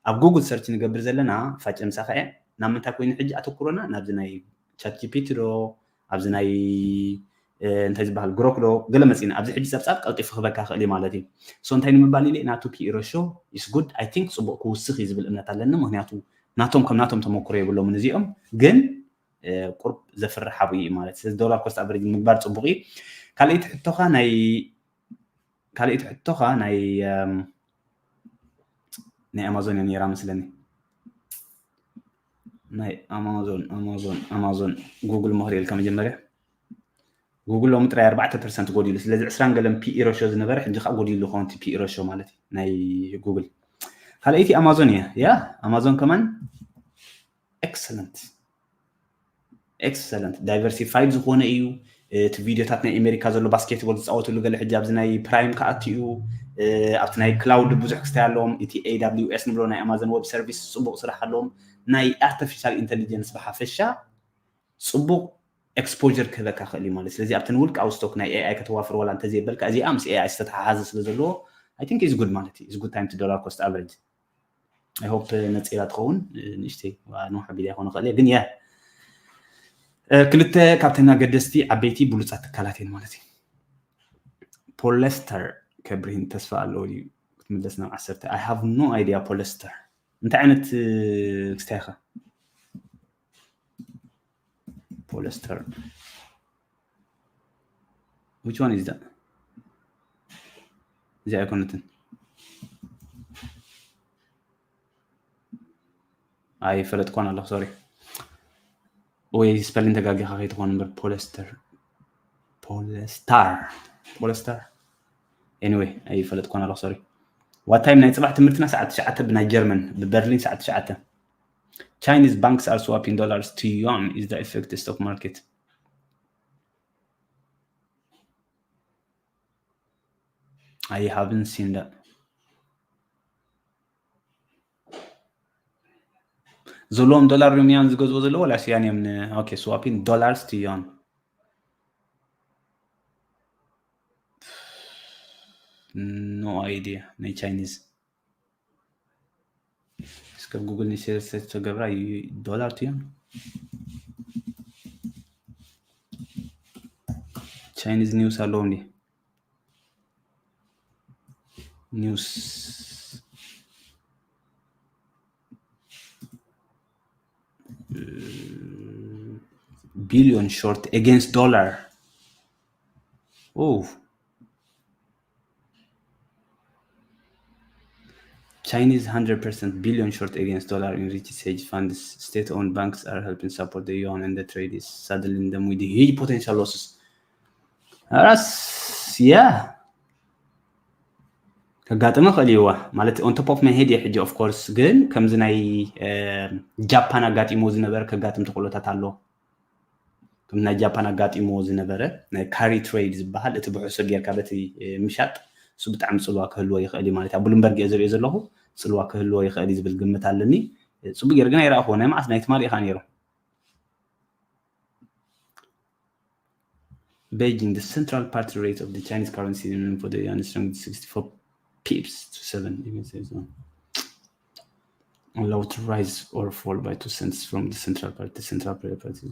ኣብ ጉግል search ንገብር ዘለና ፋጨ ምሳኻ እየ። ናብ ምንታይ ኮይኑ ሕጂ ኣተኩሮና? ናብዚ ናይ ቻት ጂ ፒ ቲ ዶ ኣብዚ ናይ እንታይ ዝበሃል ግሮክ ዶ ገለ መፂና ኣብዚ ሕጂ ፀብፃብ ቀልጢፉ ክበካ ክእል እዩ ማለት እዩ። So እንታይ ንምባል ኢለ ናቱ ፒ ኢ ሬሾ is good, I think ፅቡቅ ክውስኽ እዩ ዝብል እምነት ኣለኒ። ምክንያቱ ናቶም ከም ናቶም ተመክሮ የብሎምን እዚኦም፣ ግን ቁርብ ዘፍርሕ ሓቡ እዩ ማለት። ስለዚ ዶላር ኮስት ኣቨሬጅ ምግባር ፅቡቅ እዩ። ካልኣይቲ ሕቶኻ ናይ ካልኣይቲ ሕቶኻ ናይ ናይ ኣማዞን እያ ነይራ መስለኒ። ናይ ኣማዞን ኣማዞን ኣማዞን ጉግል መኽሪኤልካ መጀመርያ። ጉግል ሎሚ ጥራይ ኣርባዕተ ፐርሰንት ጎዲሉ። ስለዚ ዕስራን ገለን ፒ ኢ ሬሾ ዝነበረ ሕጂ ከዓ ጎዲሉ ይኸውን እቲ ፒ ኢ ሬሾ ማለት እዩ ናይ ጉግል። ካልኣይቲ ኣማዞን እያ። ያ ኣማዞን ከማን ኤክሰለንት ኤክሰለንት ዳይቨርሲፋይድ ዝኾነ እዩ። እቲ ቪዲዮታት ናይ ኣሜሪካ ዘሎ ባስኬትቦል ዝፃወትሉ ገለ ሕጂ ኣብዚ ናይ ፕራይም ክኣቱ እዩ። ኣብቲ ናይ ክላውድ ብዙሕ ክስታይ ኣለዎም። እቲ ኤ ደብሊው ኤስ ንብሎ ናይ ኣማዞን ዌብ ሰርቪስ ፅቡቅ ስራሕ ኣለዎም። ናይ ኣርቲፊሻል ኢንተሊጀንስ ብሓፈሻ ፅቡቅ ኤክስፖር ክህበካ ክእል እዩ ማለት። ስለዚ ኣብተን ውልቃዊ ስቶክ ናይ ኤ ኣይ ከተዋፍር ዋላ እንተዘይበልካ እዚኣ ምስ ኤ ኣይ ዝተተሓሓዘ ስለ ዘለዎ I think is good ማለት እዩ። Is good time to dollar cost average። I hope ነፂራ ትኸውን። ንእሽተይ ንውሕ ቢል ይኾን ክእል ግን ያ ክልተ ካብተን ኣገደስቲ ዓበይቲ ብሉፃት ትካላት እየን ማለት እዩ። ፖለስተር ከብርሂን ተስፋ ኣለዎ ድዩ ክትምለስ ናብ ዓሰርተ? I have no idea። ፖለስተር እንታይ ዓይነት ክስታይ ኢኻ? ፖለስተር which one is that? እዚኣ ኣይኮነትን። ኣይፈለጥኳን ኣለኹ ሶሪ። ወይ ስፐሊን ተጋጊኻ ከይትኾን እምበር ፖለስተር ፖለስታር ፖለስተር anyway ኣይፈለጥኳን ኣለኹ ሶሪ። What time ናይ ፅባሕ ትምህርትና ሰዓት ትሽዓተ ብናይ ጀርመን ብበርሊን ሰዓት ትሽዓተ። Chinese banks are swapping dollars to yuan is the effect stock market. I haven't seen that. ዘለዎም ዶላር እዮም ያን ዝገዝዎ ዘለዎ ላስ ያን እዮም okay swapping dollars to yuan. No idea ናይ ቻይኒዝ እስከ ጉግል ንሽር ሰርች ተገብራ ዶላር ትዮም ቻይኒዝ ኒውስ ኣለዎም ዲ ኒውስ billion short against dollar. Oh. Chinese hundred percent billion short against dollar in rich hedge funds. State-owned banks are helping support the yuan and the trade is saddling them with huge potential losses. ራስ ያ ከጋጥመ ክእል ይዋ ማለት on top of my head ሕጂ of course ግን ከምዚ ናይ ጃፓን ኣጋጢሞ ዝነበረ ከጋጥም ተኽእሎታት ኣሎ። ከም ናይ ጃፓን ኣጋጢሞ ዝነበረ ናይ ካሪ ትሬድ ዝበሃል እቲ ብሕሱ ጌርካ በቲ ምሻጥ እሱ ብጣዕሚ ፅልዋ ክህልዎ ይኽእል እዩ ማለት ኣብ ብሉምበርግ እየ ዝሪኦ ዘለኹ። ፅልዋ ክህልዎ ይኽእል እዩ ዝብል ግምት ኣለኒ። ፅቡቅ ጌር ግን ኣይረኣኹዎ ናይ መዓስ ናይ ትማሊ ኢኻ ነይሩ። Beijing, the central party rate of the Chinese currency for the yuan is sixty-four pips to seven. Allowed to rise or fall by two cents from the central party. The central party.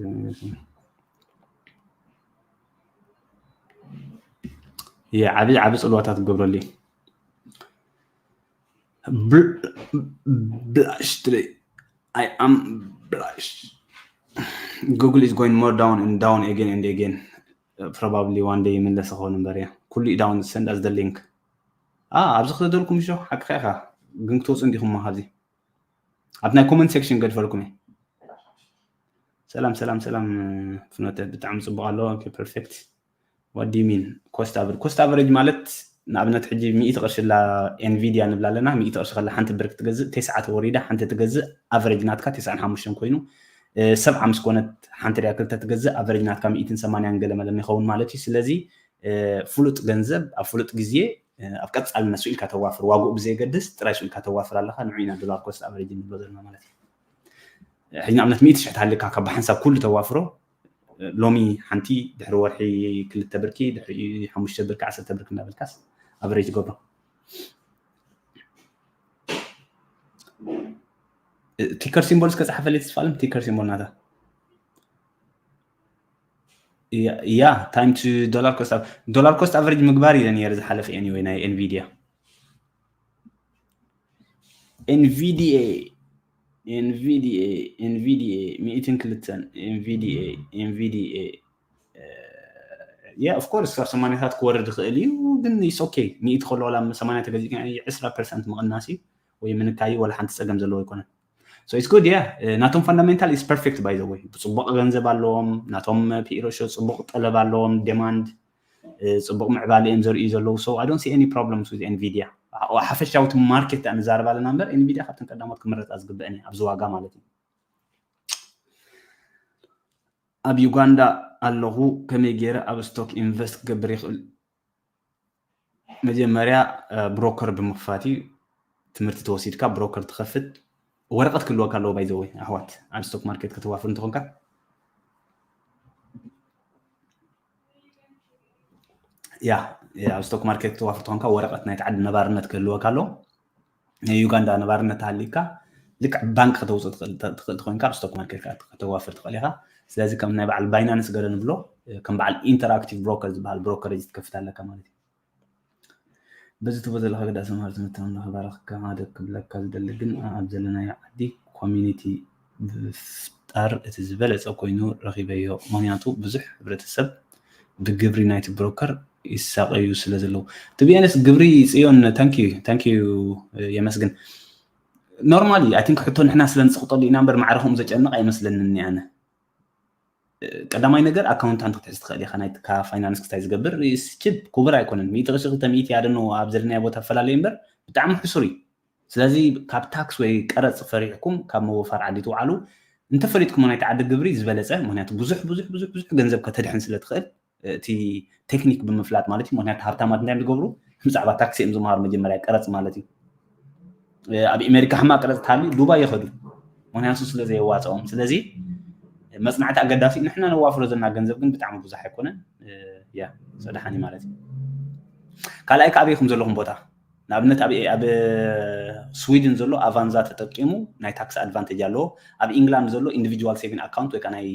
Yeah, ዓቢ ዓቢ ጽልዋታት ትገብረሉ። Blush today. I am blush. Google is going more down and down again and again. Probably one day ይምለስ ክኸውን እምበር እያ ኩሉ ዳውን send us the link። ኣብዚ ክሰደልኩም ሾ ሓቅኻ ኢኻ ግን ክትወፁ እንዲኹም ካብዚ ኣብ ናይ comment section ገድፈልኩም እየ። ሰላም ሰላም ሰላም ፍኖተ ብጣዕሚ ፅቡቅ ኣሎ። Perfect። What do you mean cost average? Cost average ማለት ንኣብነት ሕጂ ሚእቲ ቅርሺ ላ ኤንቪድያ ንብላ ኣለና። ሚእቲ ቅርሺ ከላ ሓንቲ ብር ክትገዝእ ተስዓ ተወሪዳ ሓንቲ ትገዝእ ኣቨሬጅ ናትካ ተስዓን ሓሙሽተን ኮይኑ ሰብዓ ምስ ኮነት ሓንቲ ሪያ ክልተ ትገዝእ ኣቨሬጅ ናትካ ሚእትን ሰማንያን ገለ መለን ይኸውን ማለት እዩ። ስለዚ ፍሉጥ ገንዘብ ኣብ ፍሉጥ ግዜ ኣብ ቀፃሊ ነሱ ኢልካ ተዋፍር ዋግኡ ብዘየገድስ ጥራይ ሱ ኢልካ ተዋፍር ኣለካ። ንዑ ኢና ዶላር ኮስት ኣቨሬጅ ንብሎ ዘለና ማለት እዩ። ሕጂ ንኣብነት ሚእቲ ሽሕ ተሃልካ ካብ ብሓንሳብ ኩሉ ተዋፍሮ ሎሚ ሓንቲ፣ ድሕሪ ወርሒ ክልተ ብርኪ፣ ድሕሪ ሓሙሽተ ብርኪ፣ ዓሰርተ ብርኪ እናበልካስ ኣቨሬጅ ገብሮ። ቲከር ሲምቦል እስከ ጸሓፈለይ ተስፋለም። ቲከር ሲምቦል ናታ። ያ time to dollar cost, dollar cost average ምግባር ኢለ ነይረ ዝሓለፈ። Anyway ናይ ኤንቪዲያ ኤንቪዲኤ ኤንቪዲኤ ኤንቪዲኤ ሚእትን ክልተን ኤንቪዲኤ ኤንቪዲኤ yeah of course ካብ ሰማንያታት ክወርድ ይኽእል እዩ፣ ግን it's okay። ሚእቲ ከሎ ዋላ ሰማንያ ተገዚእካ ዕስራ ፐርሰንት ምቕናስ እዩ ወይ ምንካይ እዩ፣ ዋላ ሓንቲ ጸገም ዘለዎ ኣይኮነን። So it's good, yeah. ናቶም fundamental is perfect, by the way። ጽቡቕ ገንዘብ ኣለዎም፣ ናቶም ፒኢሮ ሾ ጽቡቕ ጠለብ ኣለዎም፣ ዴማንድ ጽቡቕ ምዕባለ እዮም ዘርእዩ ዘለዉ። So I don't see any problems with ኤንቪዲያ። ሓፈሻዊ እቲ ማርኬት ንዛረብ ኣለና እምበር ኤንቪዲያ ካብተን ቀዳሞት ክምረጻ ዝግበአን እያ ኣብዚ ዋጋ ማለት እዩ። ኣብ ዩጋንዳ ኣለኹ፣ ከመይ ገይረ ኣብ ስቶክ ኢንቨስት ክገብር ይኽእል? መጀመርያ ብሮከር ብምኽፋት እዩ። ትምህርቲ ተወሲድካ ብሮከር ትኸፍት። ወረቐት ክህልወካ ኣለዎ። By the way ኣሕዋት፣ ኣብ ስቶክ ማርኬት ከተዋፍር እንተኾንካ፣ ያ ኣብ ስቶክ ማርኬት ከተዋፍር ተኾንካ ወረቐት ናይቲ ዓዲ ነባርነት ክህልወካ ኣለዎ። ናይ ዩጋንዳ ነባርነት ሃሊካ ልክዕ ባንክ ከተውፅእ ትኽእል ተኾይንካ ኣብ ስቶክ ማርኬት ከተዋፍር ትኽእል ኢኻ። ስለዚ ከም ናይ በዓል ባይናንስ ገለ ንብሎ፣ ከም በዓል ኢንተራክቲቭ ብሮከር ዝበሃል ብሮከሬጅ ትከፍት ኣለካ ማለት እዩ። በዚ ትቦ ዘለካ ግዳ ሰምሃር ትምህርትና ንኽባረኽካ ሓደ ክብለካ ዝደሊ ግን ኣብ ዘለናዮ ዓዲ ኮሚኒቲ ብፍጣር እቲ ዝበለፀ ኮይኑ ረኺበዮ። ምክንያቱ ብዙሕ ሕብረተሰብ ብግብሪ ናይቲ ብሮከር ይሳቀዩ ስለ ዘለዉ። ትቢኤንስ ግብሪ ፅዮን ታንኪዩ ታንኪዩ የመስግን። ኖርማሊ ኣይ ቲንክ ሕቶ ንሕና ስለ ንፅቕጠሉ ኢና እምበር ማዕረ ከምኡ ዘጨንቕ ኣይመስለንን ኣነ። ቀዳማይ ነገር ኣካውንታንት ክትሕዝ ትኽእል ኢኻ። ናይ ፋይናንስ ክስታይ ዝገብር ችፕ ክቡር ኣይኮነን። ሚእቲ ቅርሺ ክልተ ሚእቲ ኣደኖ ኣብ ዘለናዮ ቦታ ፈላለየ እምበር ብጣዕሚ ሕሱር እዩ። ስለዚ ካብ ታክስ ወይ ቀረፅ ፈሪሕኩም ካብ ምውፋር ዓዲ ትውዓሉ። እንተፈሊጥኩም ናይቲ ዓዲ ግብሪ ዝበለፀ፣ ምክንያቱ ብዙሕ ብዙሕ ብዙሕ ብዙሕ ገንዘብ ከተድሕን ስለ ትኽእል እቲ ቴክኒክ ብምፍላጥ ማለት እዩ። ምክንያቱ ሃብታማት እንታይ ዝገብሩ ብዛዕባ ታክሲ እዮም ዝምሃሩ መጀመርያ ቀረፅ ማለት እዩ። ኣብ ኣሜሪካ ሕማቕ ቅረፅ ተሃልዩ ዱባይ ይኸዱ፣ ምክንያቱ ስለ ዘየዋፅኦም። ስለዚ መፅናዕቲ ኣገዳሲ እዩ። ንሕና ነዋፍሮ ዘለና ገንዘብ ግን ብጣዕሚ ብዙሕ ኣይኮነን። ያ ሰዳሓኒ ማለት እዩ። ካልኣይ ከ ኣበይ ኢኹም ዘለኹም ቦታ? ንኣብነት ኣብ ኣብ ስዊድን ዘሎ ኣቫንዛ ተጠቂሙ ናይ ታክስ ኣድቫንቴጅ ኣለዎ። ኣብ ኢንግላንድ ዘሎ ኢንዲቪጁዋል ሴቪንግ ኣካውንት ወይ ከዓ ናይ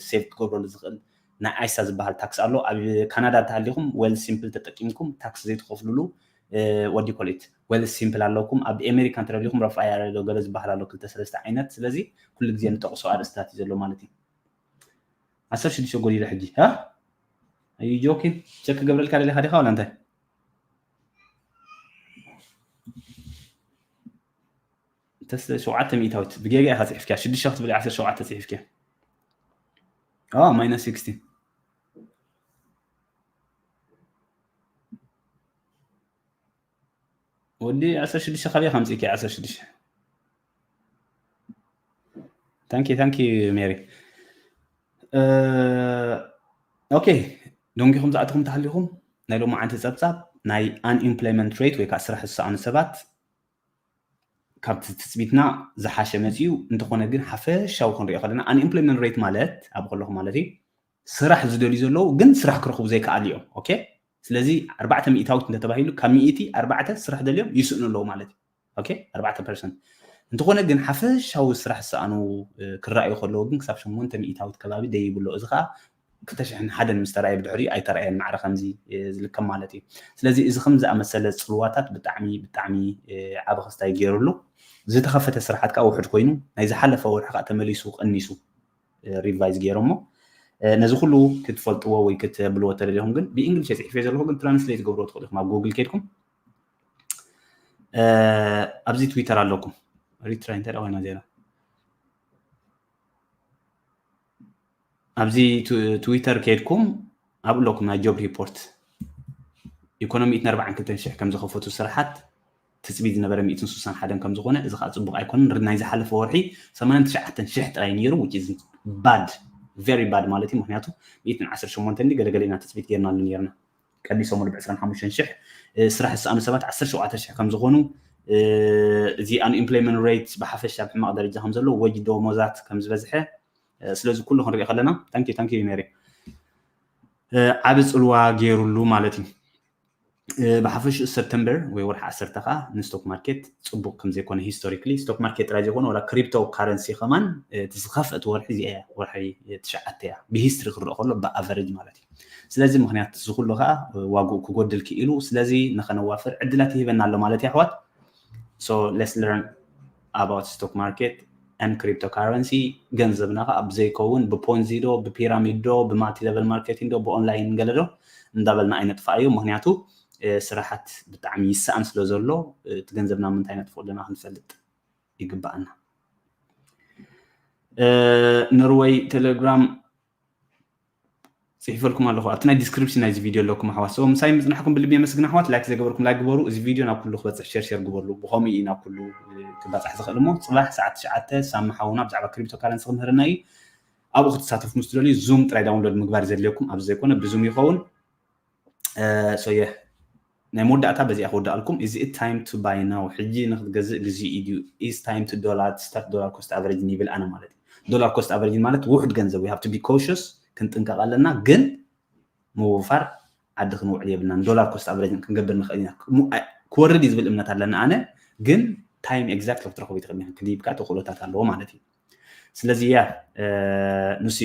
ሴቭ ክገብረሉ ዝኽእል ናይ ኣይሳ ዝበሃል ታክስ ኣሎ። ኣብ ካናዳ እንተሃሊኹም ዌል ሲምፕል ተጠቂምኩም ታክስ ዘይትኸፍልሉ ወዲ ኮሌት ዌል ሲምፕል ኣለኩም። ኣብ ኣሜሪካ እንተደሊኹም ረፋያ ዶ ገለ ዝበሃል ኣሎ ክልተ ሰለስተ ዓይነት። ስለዚ ኩሉ ግዜ ንጠቕሶ ኣርእስታት እዩ ዘሎ ማለት እዩ። ዓሰርተ ሽዱሽተ ጎዲለ ሕጂ ዩ ጆኪን ቸክ ክገብረልካ ደሊኻ ዲኻ ዋላ እንታይ? ሸውዓተ ሚእታዊት ብጌጋ ኢኻ ጽሒፍኪያ። ሽዱሽተ ክትብል ዓሰርተ ሸውዓተ ጽሒፍኪያ። ኦ ማይነስ ሲክስቲን ወዲ ዓሰርተ ሽዱሽተ ካበይ ከምጽእኪ? ዓሰርተ ሽዱሽተ ታንኪ ታንኪ ሜሪ። ኦኬ፣ ደንጊኹም ዝኣተኹም ተሃሊኹም ናይ ሎማዓንቲ ጸብጻብ ናይ ኣንኢምፕሎይመንት ሬት ወይ ከዓ ስራሕ ዝሰኣኑ ሰባት ካብቲ ትጽቢትና ዝሓሸ መጽዩ። እንተኾነ ግን ሓፈሻዊ ክንሪኦ ከለና ኣንኢምፕሎይመንት ሬት ማለት ኣብ ከለኹ ማለት እዩ ስራሕ ዝደልዩ ዘለዉ ግን ስራሕ ክረኽቡ ዘይከኣሉ እዮም። ኦኬ፣ ስለዚ ኣርባዕተ ሚእታዊት እንተተባሂሉ ካብ ሚእቲ ኣርባዕተ ስራሕ ደልዮም ይስእኑ ኣለዉ ማለት እዩ። ኦኬ፣ ኣርባዕተ ፐርሰንት እንተኾነ ግን ሓፈሻዊ ስራሕ ዝሰኣኑ ክረኣዩ ከለዉ ግን ክሳብ ሸሞንተ ሚእታዊት ከባቢ ደይብሎ። እዚ ከዓ ክልተ ሽሕን ሓደን ምስ ተራእየ ብድሕሪኡ ኣይተራእየን ማዕረ ከምዚ ዝልከም ማለት እዩ። ስለዚ እዚ ከም ዝኣመሰለ ፅልዋታት ብጣዕሚ ብጣዕሚ ዓቢ ክስታይ ገይሩሉ። ዝተኸፈተ ስራሓት ከዓ ውሕድ ኮይኑ ናይ ዝሓለፈ ወርሒ ከዓ ተመሊሱ ቀኒሱ ሪቫይዝ ገይሮሞ። ነዚ ኩሉ ክትፈልጥዎ ወይ ክትብልዎ ተደሊኹም ግን ብእንግሊሽ የፅሒፈ ዘለኹ ግን ትራንስሌት ገብርዎ ትኽእሉ ኢኹም ኣብ ጉግል ከድኩም ኣብዚ ትዊተር ኣለኩም ሪትራይ እንታይ ኮይና ዜና ኣብዚ ትዊተር ከድኩም ኣብ ኣለኩም ናይ ጆብ ሪፖርት ኢኮኖሚ ኢትን ኣርባዓን ክልተን ሽሕ ከም ዝኸፈቱ ስራሓት ትፅቢት ዝነበረ ሚእትን ስሳን ሓደን ከም ዝኾነ እዚ ከዓ ፅቡቅ ኣይኮነን። ናይ ዝሓለፈ ወርሒ ሰማንያን ትሽዓተን ሽሕ ጥራይ ነይሩ which is bad very bad ማለት እዩ። ምክንያቱ ሚእትን ዓሰርተ ሸሞንተ እንዲ ገለገለ ኢና ትፅቢት ጌርናሉ ነርና ቀኒሶምሉ ብዕስራን ሓሙሽተን ሽሕ ስራሕ ዝሰኣኑ ሰባት ዓሰርተ ሸውዓተ ሽሕ ከም ዝኾኑ እዚ ኣንኢምፕሎይመንት ሬት ብሓፈሻ ብሕማቕ ደረጃ ከም ዘሎ ወጅ ደሞዛት ከም ዝበዝሐ ስለዚ ኩሉ ክንሪኦ ከለና ታንኪ ታንኪ ሜሪ ዓብ ፅልዋ ገይሩሉ ማለት እዩ። ብሓፈሽኡ ሰፕተምበር ወይ ወርሒ ዓሰርተ ከዓ ንስቶክ ማርኬት ፅቡቅ ከምዘይኮነ ሂስቶሪክሊ ስቶክ ማርኬት ጥራይ ዘይኮነ ወላ ክሪፕቶ ካረንሲ ከማን እቲ ዝኸፍአት ወርሒ እዚኣ እያ ወርሒ ትሽዓተ እያ ብሂስትሪ ክረኦ ከሎ ብኣቨሬጅ ማለት እዩ። ስለዚ ምክንያት እዚ ኩሉ ከዓ ዋግኡ ክጎድል ክኢሉ ስለዚ ንኸነዋፍር ዕድላት ይህበና ኣሎ ማለት እዩ ኣሕዋት። So let's learn about stock market and cryptocurrency። ገንዘብና ከዓ ብዘይከውን ብፖንዚ ዶ ብፒራሚድ ዶ ብማልቲ ሌቨል ማርኬቲንግ ዶ ብኦንላይን ገለ ዶ እንዳበልና ኣይነጥፋኣዮ። ምክንያቱ ስራሓት ብጣዕሚ ይሰኣን ስለ ዘሎ እቲ ገንዘብና ምንታይ ነጥፍኡ ኣለና ክንፈልጥ ይግባኣና። ኖርወይ ቴሌግራም ፅሒፈልኩም ኣለኹ ኣብቲ ናይ ዲስክሪፕሽን ናይዚ ቪድዮ ኣለኩም ኣሕዋት። So ምሳይ ምፅናሕኩም ብልቢ የመስግን ኣሕዋት። ላይክ ዘገበርኩም ላይክ ግበሩ። እዚ ቪድዮ ናብ ኩሉ ክበፅሕ ሸር ሸር ግበርሉ። ብኸምኡ እዩ ናብ ኩሉ ክባፃሕ ዝኽእል እሞ ፅባሕ ሰዓት ትሽዓተ ሳሚ ሓውና ብዛዕባ ክሪፕቶ ካረንሲ ክንምህረና እዩ። ኣብኡ ክትሳተፉ ምስ ትደልዩ ዙም ጥራይ ዳውንሎድ ምግባር ዘድልየኩም ኣብዚ ዘይኮነ ብዙም ይኸውን። So yeah ናይ መወዳእታ በዚኣ ክወዳኣልኩም። Is it time to buy now? ሕጂ ንክትገዝእ ግዜ እዩ ድዩ? Is time to dollar start dollar cost averaging ይብል ኣነ ማለት እዩ። Dollar cost averaging ማለት ውሑድ ገንዘብ we have to be cautious ክንጥንቀቕ ኣለና። ግን ምውፋር ዓዲ ክንውዕል የብልናን። Dollar cost averaging ክንገብር ንኽእል ኢና። ክወርድ እዩ ዝብል እምነት ኣለና ኣነ። ግን ታይም ኤግዛክት ክትረኽቦ ይትኽእል ኢኻ። ክድይብካ ተኽእሎታት ኣለዎ ማለት እዩ። ስለዚ ያ ንሱ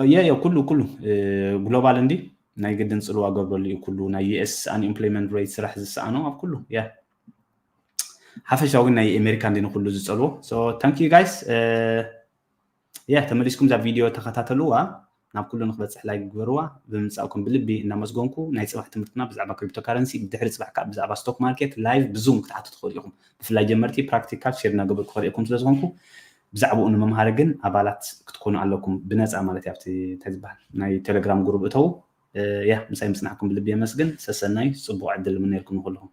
እዩ የ ኩሉ ኩሉ ግሎባል እንዲ ናይ ግድን ፅልዋ ገብረሉ እዩ። ኩሉ ናይ ዩኤስ አንኤምፕሎይመንት ሬት ስራሕ ዝሰኣኖ ኣብ ኩሉ ያ ሓፈሻዊ ግን ናይ ኣሜሪካ እንዲ ንኩሉ ዝፀልዎ። Thank you guys። ያ ተመሊስኩም እዛ ቪድዮ ተኸታተልዋ። ናብ ኩሉ ንክበፅሕ ላይክ ግበርዋ። ብምምፃእኩም ብልቢ እናመስገንኩ ናይ ፅባሕ ትምህርትና ብዛዕባ ክሪፕቶ ካረንሲ ብድሕሪ ፅባሕ ከዓ ብዛዕባ ስቶክ ማርኬት ላይቭ ብዙም ክትሓቱ ትኽእሉ ኢኹም። ብፍላይ ጀመርቲ ፕራክቲካል ሼር እናገበርኩ ከርእየኩም ስለዝኾንኩ ብዛዕባኡ ንምምሃር ግን ኣባላት ክትኮኑ ኣለኩም ብነፃ ማለት እዩ። ኣብቲ እንታይ ዝበሃል ናይ ቴሌግራም ግሩብ እተው። ያ ምሳይ ምፅናሕኩም ብልቢ የመስግን። ሰሰናይ ፅቡቅ ዕድል ምነየልኩም ንኩልኹም።